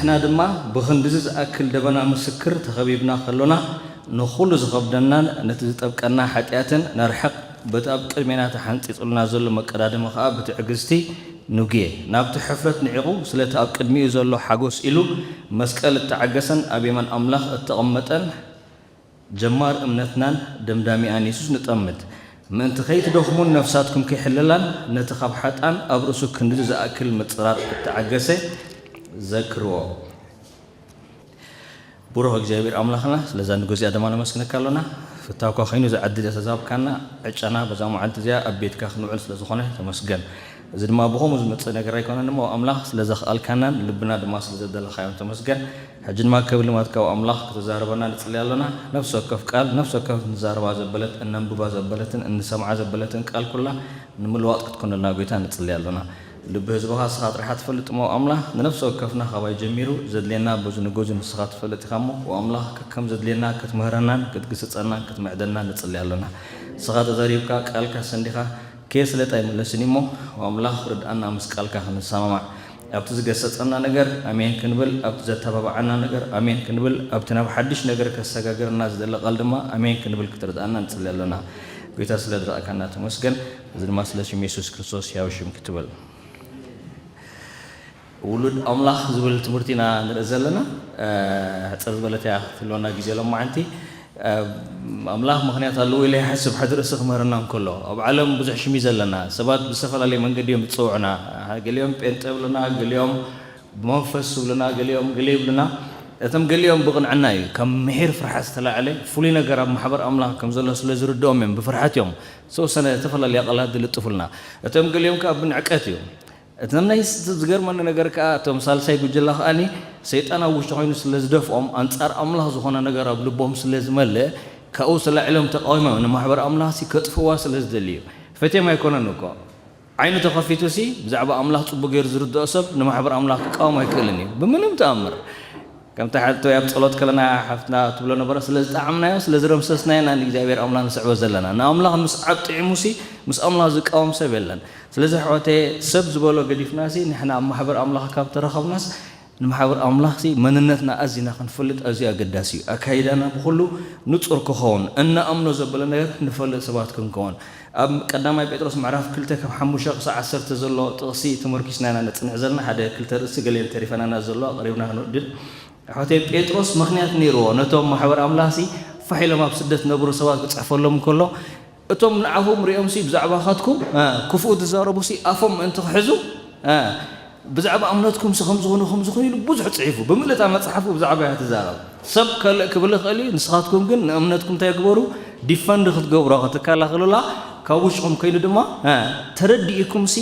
ንሕና ድማ ብኽንድዚ ዝኣክል ደበና ምስክር ተኸቢብና ከሎና፣ ንኹሉ ዝኸብደናን ነቲ ዝጠብቀና ሓጢኣትን ነርሕቕ፣ በቲ ኣብ ቅድሜና ተሓንጺጹልና ዘሎ መቀዳድሚ ኸኣ ብትዕግስቲ ንጉየ። ናብቲ ሕፍረት ንዒቑ፣ ስለቲ ኣብ ቅድሚኡ ዘሎ ሓጎስ ኢሉ መስቀል እተዓገሰን ኣብ የማን ኣምላኽ እተቐመጠን ጀማር እምነትናን ደምዳሚኣን የሱስ ንጠምት። ምእንቲ ከይትደኽሙን ነፍሳትኩም ከይሕለላን ነቲ ካብ ሓጣን ኣብ ርእሱ ክንድዚ ዝኣክል ምጽራር እተዓገሰ ዘክርዎ። ብሩኽ እግዚኣብሔር ኣምላኽና፣ ስለዛ ንግዜኣ ድማ ነመስግነካ ኣሎና። ፍታውካ ኮይኑ ዝዓዲ እዚኣ ተዛብካና፣ ዕጫና በዛ መዓልቲ እዚኣ ኣብ ቤትካ ክንውዕል ስለ ዝኾነ ተመስገን። እዚ ድማ ብኸምኡ ዝመጽእ ነገር ኣይኮነን እሞ፣ ኣምላኽ ስለ ዘኽኣልካናን ልብና ድማ ስለ ዘደለኻዮን ተመስገን። ሕጂ ድማ ክብልማት ካብ ኣምላኽ ክትዛረበና ንጽሊ ኣሎና። ነፍሲ ወከፍ ቃል፣ ነፍሲ ወከፍ ንዛረባ ዘበለት፣ እነንብባ ዘበለትን እንሰምዓ ዘበለትን ቃል ኩላ ንምልዋጥ ክትኮነልና ጎይታ ንጽሊ ኣሎና። ልቢ ህዝብኻ ንስኻ ጥራሓ ትፈልጥ እሞ ኣምላኽ፣ ንነፍሲ ወከፍና ካባይ ጀሚሩ ዘድልየና በዚ ንጎዚ ንስኻ ትፈልጥ ኢኻ እሞ፣ ወኣምላኽ ከከም ዘድልየና ክትምህረናን ክትግስጸናን ክትምዕደናን ንጽሊ ኣሎና። ንስኻ ተዛሪብካ፣ ቃልካ ሰንዲኻ፣ ከየስለጠ ኣይምለስን እዩ እሞ፣ ወኣምላኽ ርድኣና ምስ ቃልካ ክንሰማማዕ። ኣብቲ ዝገሰጸና ነገር ኣሜን ክንብል፣ ኣብቲ ዘተባብዓና ነገር ኣሜን ክንብል፣ ኣብቲ ናብ ሓድሽ ነገር ከሰጋግረና ዝደሊ ቃል ድማ ኣሜን ክንብል ክትርድኣና ንጽሊ ኣሎና። ጎይታ ስለ ዝረኣካና ተመስገን። እዚ ድማ ስለ ሽም የሱስ ክርስቶስ ሕያው ሽም ክትብል። ውሉድ ኣምላኽ ዝብል ትምህርቲ ኢና ንርኢ ዘለና። እ፣ ሕጽር ዝበለት እያ ክትህልወና ግዜ ሎማዓንቲ። እ፣ ኣምላኽ ምኽንያት ኣለዎ ኢለ ይሓስብ፣ ሓደ ርእሲ ክምህረና እንከሎ። ኣብ ዓለም ብዙሕ ሽም እዩ ዘለና። ሰባት ብዝተፈላለየ መንገዲ እዮም ዝጽውዑና። ገሊኦም ጴንጠ ይብሉና፣ ገሊኦም ብመንፈስ ይብሉና፣ ገሊኦም ገለ ይብሉና። እቶም ገሊኦም ብቕንዕና እዩ። ካብ ምሒር ፍርሓት ዝተላዕለ ፍሉይ ነገር ኣብ ማሕበር ኣምላኽ ከም ዘሎ ስለ ዝርድኦም እዮም ብፍርሓት እዮም ዝተወሰነ ዝተፈላለየ ቃላት ዝልጥፉልና። እቶም ገሊኦም ከኣ ብንዕቀት እዩ። እቶም ናይ ስ-፣ ዝገርመኒ ነገር ከኣ፣ እቶም ሳልሳይ ጉጅለ ከኣኒ፣ ሰይጣን ኣብ ውሽጢ ኮይኑ ስለ ዝደፍኦም፣ ኣንጻር ኣምላኽ ዝኾነ ነገር ኣብ ልቦም ስለ ዝመልእ፣ ካብኡ ተላዒሎም ተቃዊሞም ንማሕበር ኣምላኽሲ ከጥፍእዋ ስለ ዝደልዩ እዩ። ፈትዮም ኣይኮነን እኮ። ዓይኑ ተኸፊቱሲ፣ ብዛዕባ ኣምላኽ ጽቡቕ ገይሩ ዝርድኦ ሰብ ንማሕበር ኣምላኽ ክቃወም ኣይክእልን እዩ። ብምንም ተኣምር። ከምታ ሓንቲ ኣብ ጸሎት ከለና ሓፍትና ትብሎ ነበረ፣ ስለ ዝጠዓምናዮ፣ ስለ ዝረምሰስናዮ ኢና ንእግዚኣብሔር ኣምላኽ ንስዕቦ ዘለና። ንኣምላኽ ምስዓብ ጥዒሙሲ፣ ምስ ኣምላኽ ዝቃወም ሰብ የለን። ስለዚ ኣሕዋተየ፣ ሰብ ዝበሎ ገዲፍናሲ፣ ንሕና ኣብ ማሕበር ኣምላኽ ካብ ተረኸብናስ፣ ንማሕበር ኣምላኽሲ መንነትና ኣዚና ክንፈልጥ ኣዝዩ ኣገዳሲ እዩ። ኣካይዳና ብኹሉ ንጹር ክኸውን፣ እንኣምኖ ዘበለ ነገር ንፈልጥ ሰባት ክንከውን። ኣብ ቀዳማይ ጴጥሮስ ምዕራፍ ክልተ ካብ ሓሙሽተ ክሳዕ ዓሰርተ ዘሎ ጥቕሲ ተመርኪስና ኢና ነጽንዕ ዘለና። ሓደ ክልተ ርእሲ ገሊአን ተሪፈናና ዘሎ ኣቕሪብና ክንወድድ። ኣሕዋተይ፣ ጴጥሮስ ምኽንያት ነይርዎ ነቶም ማሕበር ኣምላኽሲ ፋሕ ኢሎም ኣብ ስደት ዝነብሩ ሰባት ክጽሕፈሎም እንከሎ፣ እቶም ንዓኹም ሪኦምሲ ብዛዕባኻትኩም፣ እ፣ ክፉእ ዝዛረቡሲ ኣፎም ምእንቲ ክሕዙ፣ እ፣ ብዛዕባ እምነትኩምሲ ከም ዝኾኑ ከም ዝኾኑ ኢሉ ብዙሕ ጽሒፉ። ብምልእታ መጽሓፉ ብዛዕባ እያ ትዛረብ። ሰብ ከልእ ክብል ይኽእል እዩ፣ ንስኻትኩም ግን ንእምነትኩም እንታይ ግበሩ? ዲፈንድ ክትገብሮ፣ ክትከላኸሉላ፣ ካብ ውሽኹም ኮይኑ ድማ፣ እ፣ ተረዲእኩምሲ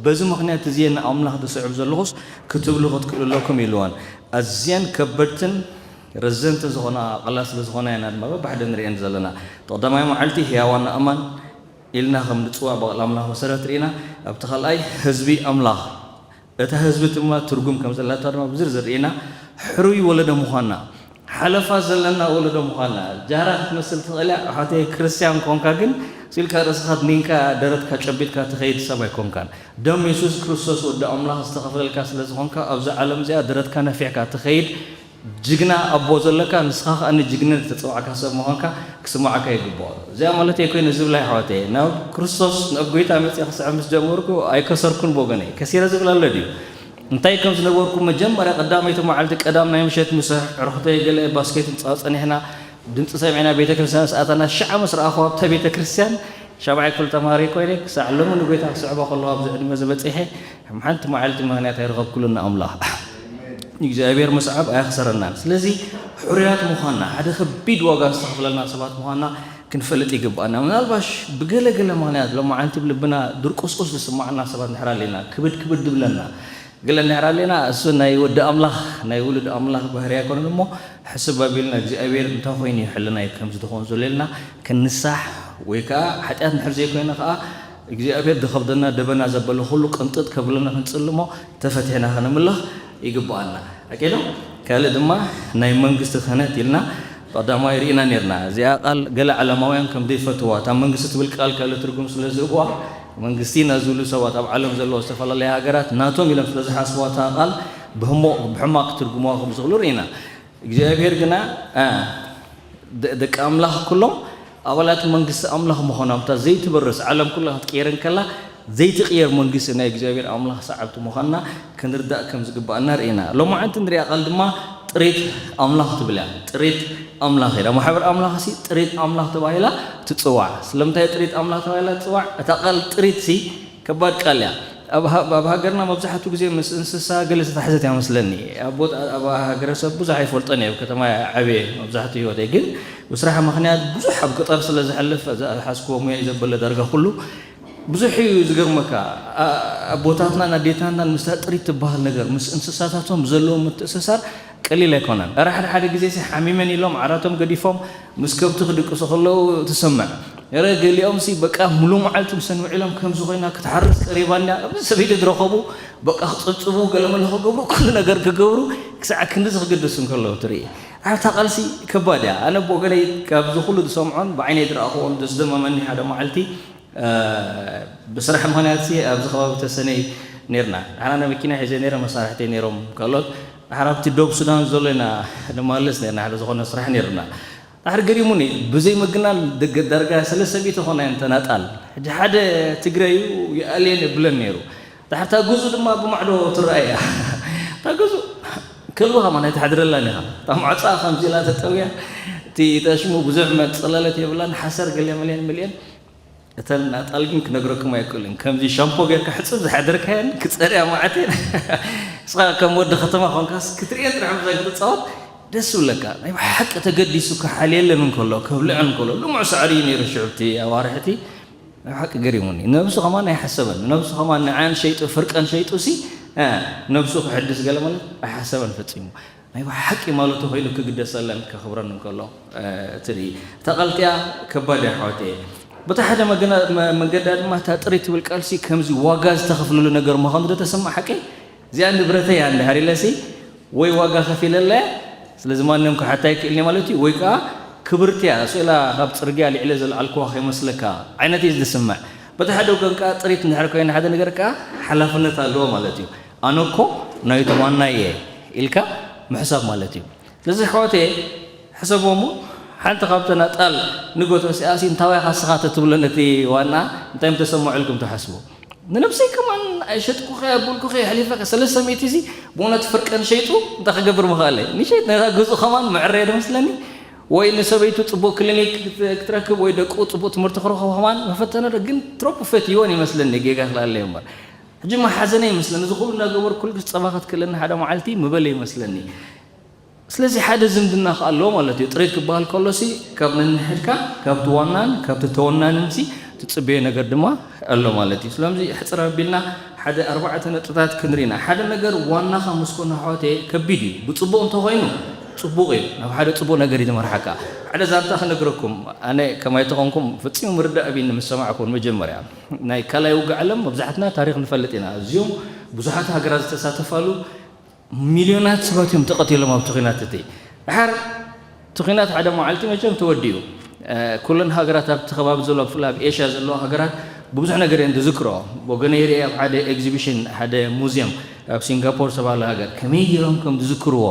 በዚ ምኽንያት እዚ ንኣምላኽ ዝስዕብ ዘለኹስ ክትብሉ ክትክእሉ ኣለኩም ኢልዎን። ኣዝየን ከበድትን ረዘንትን ዝኾና ቃላት ስለ ዝኾና ኢና ድማ በብሓደ ንርእየን ዘለና። እቲ ቀዳማይ መዓልቲ ህያዋን ኣእማን ኢልና ከም ንጽዋዕ ብቓል ኣምላኽ መሰረት ርኢና፣ ኣብቲ ካልኣይ ህዝቢ ኣምላኽ፣ እታ ህዝቢ ድማ ትርጉም ከም ዘላታ ድማ ብዝርዝር ርኢና፣ ሕሩይ ወለዶ ምዃንና፣ ሓለፋ ዘለና ወለዶ ምዃንና። ጃህራ ክትመስል ትኽእል እያ፣ ኣሕዋተይ፣ ክርስትያን ኮንካ ግን፣ ሲልካ ርእስኻ ድኒንካ ደረትካ ጨቢጥካ ትኸይድ ሰብ ኣይኮንካን። ደም የሱስ ክርስቶስ ወዲ ኣምላኽ ዝተኸፍለልካ ስለ ዝኾንካ፣ ኣብዛ ዓለም እዚኣ ደረትካ ነፊሕካ ትኸይድ ጅግና ኣቦ ዘለካ፣ ንስኻ ከኣ ንጅግንነት ዝተጸዋዕካ ሰብ ምዃንካ ክስምዓካ ይግብኦ። እዚኣ ማለተይ ኮይነ ዝብላ፣ ኣሕዋተይ፣ ናብ ክርስቶስ፣ ናብ ጎይታ መጺአ ክስዕብ ምስ ጀመርኩ ኣይከሰርኩን ብወገነይ። ከሲረ ዝብል ኣሎ ድዩ? እንታይ ከም ዝነበርኩ፣ መጀመርያ ቀዳመይቲ መዓልቲ ቀዳም ናይ ምሸት ምስ ኣዕሩኽተይ ገለ ባስኬት ንጻወት ጸኒሕና፣ ድምጺ ሰሚዕና ቤተ ክርስቲያን ምስ ኣተና፣ ሽዓ ምስ ረኣኹዋ ኣብታ ቤተ ክርስቲያን ሻብዓይ ክፍሊ ተማሃሪ ኮይነ ክሳዕ ሎሚ ንጎይታ ክስዕቦ ከለኹ ኣብዚ ዕድመ እዚ በጺሐ፣ ሓንቲ መዓልቲ ምኽንያት ኣይረኸብኩሉን ንኣምላኽ። ንእግዚኣብሔር ምስዓብ ኣየኽሰረናን። ስለዚ ሕሩያት ምዃንና፣ ሓደ ከቢድ ዋጋ ዝተኸፍለልና ሰባት ምዃንና ክንፈልጥ ይግብኣና። ምናልባሽ ብገለ ገለ ምኽንያት ሎማዓንቲ ኣብ ልብና ድርቁስቁስ ዝስምዓና ሰባት እንድሕር ኣለና፣ ክብድ ክብድ ዝብለና፣ ገለ እንድሕር ኣለና፣ እሱ ናይ ወዲ ኣምላኽ፣ ናይ ውሉድ ኣምላኽ ባህሪ ኣይኮነን እሞ፣ ሕስብ ኣቢልና እግዚኣብሔር እንታይ ኮይኑ እዩ ሕልናይ ከምዚ ዝኸውን ዘሎ ኢልና ክንንሳሕ፣ ወይ ከኣ ሓጢኣት እንድሕር ዘይኮይኑ ከኣ እግዚኣብሔር ዝኸብደና ደበና ዘበለ ኩሉ ቅንጥጥ ከብለና ክንጽሊ እሞ ተፈቲሕና ከነምልኽ ይግብኣና። ኣኬዶ? ካልእ ድማ ናይ መንግስቲ ክህነት ኢልና ቀዳማይ ርኢና ኔርና። እዚኣ ቃል ገለ ዓለማውያን ከም ዘይፈትዋ፣ እታ መንግስቲ ትብል ቃል ካልእ ትርጉም ስለ ዝህብዋ፣ መንግስቲ ኢና ዝብሉ ሰባት ኣብ ዓለም ዘለዋ ዝተፈላለያ ሃገራት ናቶም ኢሎም ስለ ዝሓስብዋ እታ ቃል፣ ብሕሞ-፣ ብሕማቕ ክትርጉምዋ ከም ዝኽእሉ ርኢና። እግዚኣብሔር ግና፣ እ፣ ደ-፣ ደቂ ኣምላኽ ኩሎም ኣባላት መንግስቲ ኣምላኽ ምዃኖም፣ እታ ዘይትበርስ ዓለም ኩላ ክትቅየር እንከላ፣ ዘይትቕየር መንግስቲ ናይ እግዚኣብሔር ኣምላኽ ሰዓብቲ ምዃንና ክንርዳእ ከም ዝግባኣና ርኢና። ሎማዓንቲ ንሪኣ ቃል ድማ ጥሪት ኣምላኽ ትብል እያ። ጥሪት ኣምላኽ ኢላ። ማሕበር ኣምላኽ ሲ ጥሪት ኣምላኽ ተባሂላ ትጽዋዕ። ስለምንታይ ጥሪት ኣምላኽ ተባሂላ ትጽዋዕ? እታ ቃል ጥሪት ሲ ከባድ ቃል እያ። ኣብ ሃ-፣ ኣብ ሃገርና መብዛሕትኡ ግዜ ምስ እንስሳ ገለ ዝተታሕዘት እያ መስለኒ። ኣብ ቦታ፣ ኣብ ሃገረሰብ ብዙሕ ኣይፈልጦን እየ፣ ኣብ ከተማ እየ ዓብየ መብዛሕትኡ ህይወተይ። ግን ብስራሕ ምኽንያት ብዙሕ ኣብ ገጠር ስለ ዝሓልፍ፣ ዝሓዝክዎ ሙያ እዩ ዘበለ ዳርጋ ኩሉ። ብዙሕ እዩ ዝገርመካ። ኣ-፣ ኣቦታትናን ኣዴታትናን ምስታ ጥሪት ትበሃል ነገር፣ ምስ እንስሳታቶም ዘለዎም ምትእስሳር ቀሊል ኣይኮነን። እረ ሓደ ሓደ ግዜ ሲ ሓሚመን ኢሎም ዓራቶም ገዲፎም ምስ ከብቲ ክድቅሱ ከለዉ ትሰምዕ። እረ ገሊኦም ሲ በቃ ሙሉ መዓልቲ ምሰን ውዒሎም ከምዚ ኮይና ክትሓርስ ቀሪባ እንድያ። ኣብዚ ሰበይቲ ዝረኸቡ በቃ ክጽብጽቡ ገለመለ ክገብሩ ኩሉ ነገር ክገብሩ ክሳዕ ክንድዚ ክግደሱ እንከለዉ ትርኢ። ኣብታ ቃልሲ ከባድ እያ። ኣነ ብወገነይ ካብዚ ኩሉ ዝሰምዖን ብዓይነይ ዝረኣኽዎን ዘስደመመኒ ሓደ መዓልቲ እ፣ ብስራሕ ምኽንያት ሲ ኣብዚ ከባቢ ተሰነይ ኔርና። ንሕና ናይ መኪና ሒዘ ኔረ፣ መሳርሕተይ ኔሮም ካልኦት። ድሓር ኣብቲ ዶብ ሱዳን ዘሎ ኢና ንመላለስ ኔርና፣ ሓደ ዝኾነ ስራሕ ኔርና። ድሓር ገሪሙኒ፣ ብዘይ ምግናን ደገ ዳርጋ ሰለስተ ሚእቲ ኮና እየን ተናጣል። ሕጂ ሓደ ትግረ እዩ ይኣልየን የብለን ኔሩ። ድሓር እታ ጉዙ ድማ ብማዕዶ ትረኣይ እያ። እታ ጉዙ ከልቢ ከማን ኣይትሓድረላን ኢኻ። እታ ማዕጾኣ ከምዚ ኢላ ተጠውያ፣ እቲ ተሽሙ ብዙሕ መጸለለት የብላን፣ ሓሰር ገለ መልየን ምልየን። እተን ናጣል ግን ክነግረኩም ኣይክእልን። ከምዚ ሻምፖ ጌርካ ሕጽብ ዝሓደርካየን ክጸርያ መዓት እየን። ንስኻ ከም ወዲ ከተማ ኾንካስ ክትርእየን ጥራሕ ምሳይ ክትጻወት ደስ ይብለካ። ናይ ብሓቂ ተገዲሱ ክሓልየለን እንከሎ፣ ከብልዐን እንከሎ፣ ልሙዕ ሳዕሪ እዩ ነይሩ ሽዑ እቲ ኣዋርሕ እቲ። ናይ ብሓቂ ገሪሙኒ። ነብሱ ኸማን ኣይሓሰበን። ነብሱ ኸማን ንዓን ሸይጡ፣ ፍርቀን ሸይጡ ሲ፣ እ፣ ነብሱ ክሕድስ ገለ ማለት ኣይሓሰበን ፈጺሙ። ናይ ብሓቂ ማለቱ ኮይኑ ክግደሰለን ከኽብረን እንከሎ፣ እ፣ ትርኢ። እታ ቃል እቲኣ ከባድ እያ ኣሕዋተየ። በታ ሓደ መገና-፣ መ-፣ መንገዳ ድማ እታ ጥሪት ትብል ቃልሲ ከምዚ ዋጋ ዝተኸፍለሉ ነገር ምዃኑ ዶ ተሰምዕ ሓቀይ? እዚኣ ንብረተይ እያ እንድሕር ኢለሲ ወይ ዋጋ ከፊለላ እያ፣ ስለዚ ማንም ክሓታ ኣይክእልን እዩ ማለት እዩ፣ ወይ ከኣ ክብርቲ እያ፣ ስእላ ካብ ጽርግያ ልዕለ ዘልዓልክዋ ከይመስለካ ዓይነት እዩ ዝስምዕ። በቲ ሓደ ወገን ከኣ ጥሪት እንድሕር ኮይና ሓደ ነገር ከኣ ሓላፍነት ኣለዎ ማለት እዩ። ኣነ እኮ ናይቶም ዋና እየ ኢልካ ምሕሳብ ማለት እዩ። ስለዚ ኣሕዋተየ፣ ሕሰቦ እሞ፣ ሓንቲ ካብተን ኣጣል ንጎቶ ሲኣሲ እንታዋይ ካስኻ ተትብሎ ነቲ ዋና እንታይ ምተሰምዖ ኢልኩም ትሓስቡ? ንነብሰይ ከማን ኣይሸጥኩኸ፣ ኣብልኩኸ፣ የሕሊፈ ሰለስተ ሚእቲ እዚ ብእውነት ፍርቀን ሸይጡ እንታይ ክገብር ምኽኣለ? ንሸይጥ ነታ ገዝኡ ከማን መዕረየ ዶ መስለኒ? ወይ ንሰበይቱ ጽቡቕ ክሊኒክ ክት-፣ ክትረክብ ወይ ደቁ ጽቡቕ ትምህርቲ ክረኽቡ ከማን መፈተነ ዶ? ግን ትሮፕ ፈትይወን ይመስለኒ፣ ጌጋ ክልኣለይ እምበር። ሕጂ መሓዘነ ይመስለኒ፣ እዚ ኩሉ እናገበርኩ ኩሉ ግዜ ጸባ ክትክእለኒ ሓደ መዓልቲ ምበለ ይመስለኒ። ስለዚ ሓደ ዝምድና ከኣ ኣለዎ ማለት እዩ። ጥሪት ክበሃል ከሎሲ ካብ ነንሕድካ፣ ካብቲ ዋናን ካብቲ ተወናንን ሲ ትጽበዮ ነገር ድማ ኣሎ ማለት እዩ። ስለዚ ሕጽር ኣቢልና ሓደ ኣርባዕተ ነጥብታት ክንርኢ ኢና። ሓደ ነገር ዋናኻ ምስ ኮነ ኣሕዋተየ ከቢድ እዩ። ብጽቡቕ እንተኾይኑ ጽቡቕ እዩ። ናብ ሓደ ጽቡቕ ነገር እዩ ዝመርሓካ። ሓደ ዛንታ ክነግረኩም። ኣነ ከማይ ተኾንኩም ፈጺሙ ምርዳእ ኣቢኒ ምስ ሰማዕኩ መጀመርያ። ናይ ካልኣይ ውግእ ዓለም መብዛሕትና ታሪኽ ንፈልጥ ኢና። ኣዝዮም ብዙሓት ሃገራት ዝተሳተፋሉ ሚልዮናት ሰባት እዮም ተቐቲሎም ኣብቲ ኲናት እቲ። ድሓር እቲ ኲናት ሓደ መዓልቲ መቸም ተወዲኡ። እ፣ ኩለን ሃገራት ኣብቲ ከባቢ ዘሎ፣ ብፍላይ ኣብ ኤሽያ ዘለዋ ሃገራት ብብዙሕ ነገር እየን ዝዝክሮ። ብወገነይ ሪኤ ኣብ ሓደ ኤግዚቢሽን፣ ሓደ ሙዝየም ኣብ ሲንጋፖር ዝተባህለ ሃገር ከመይ ገይሮም ከም ዝዝክርዎ፣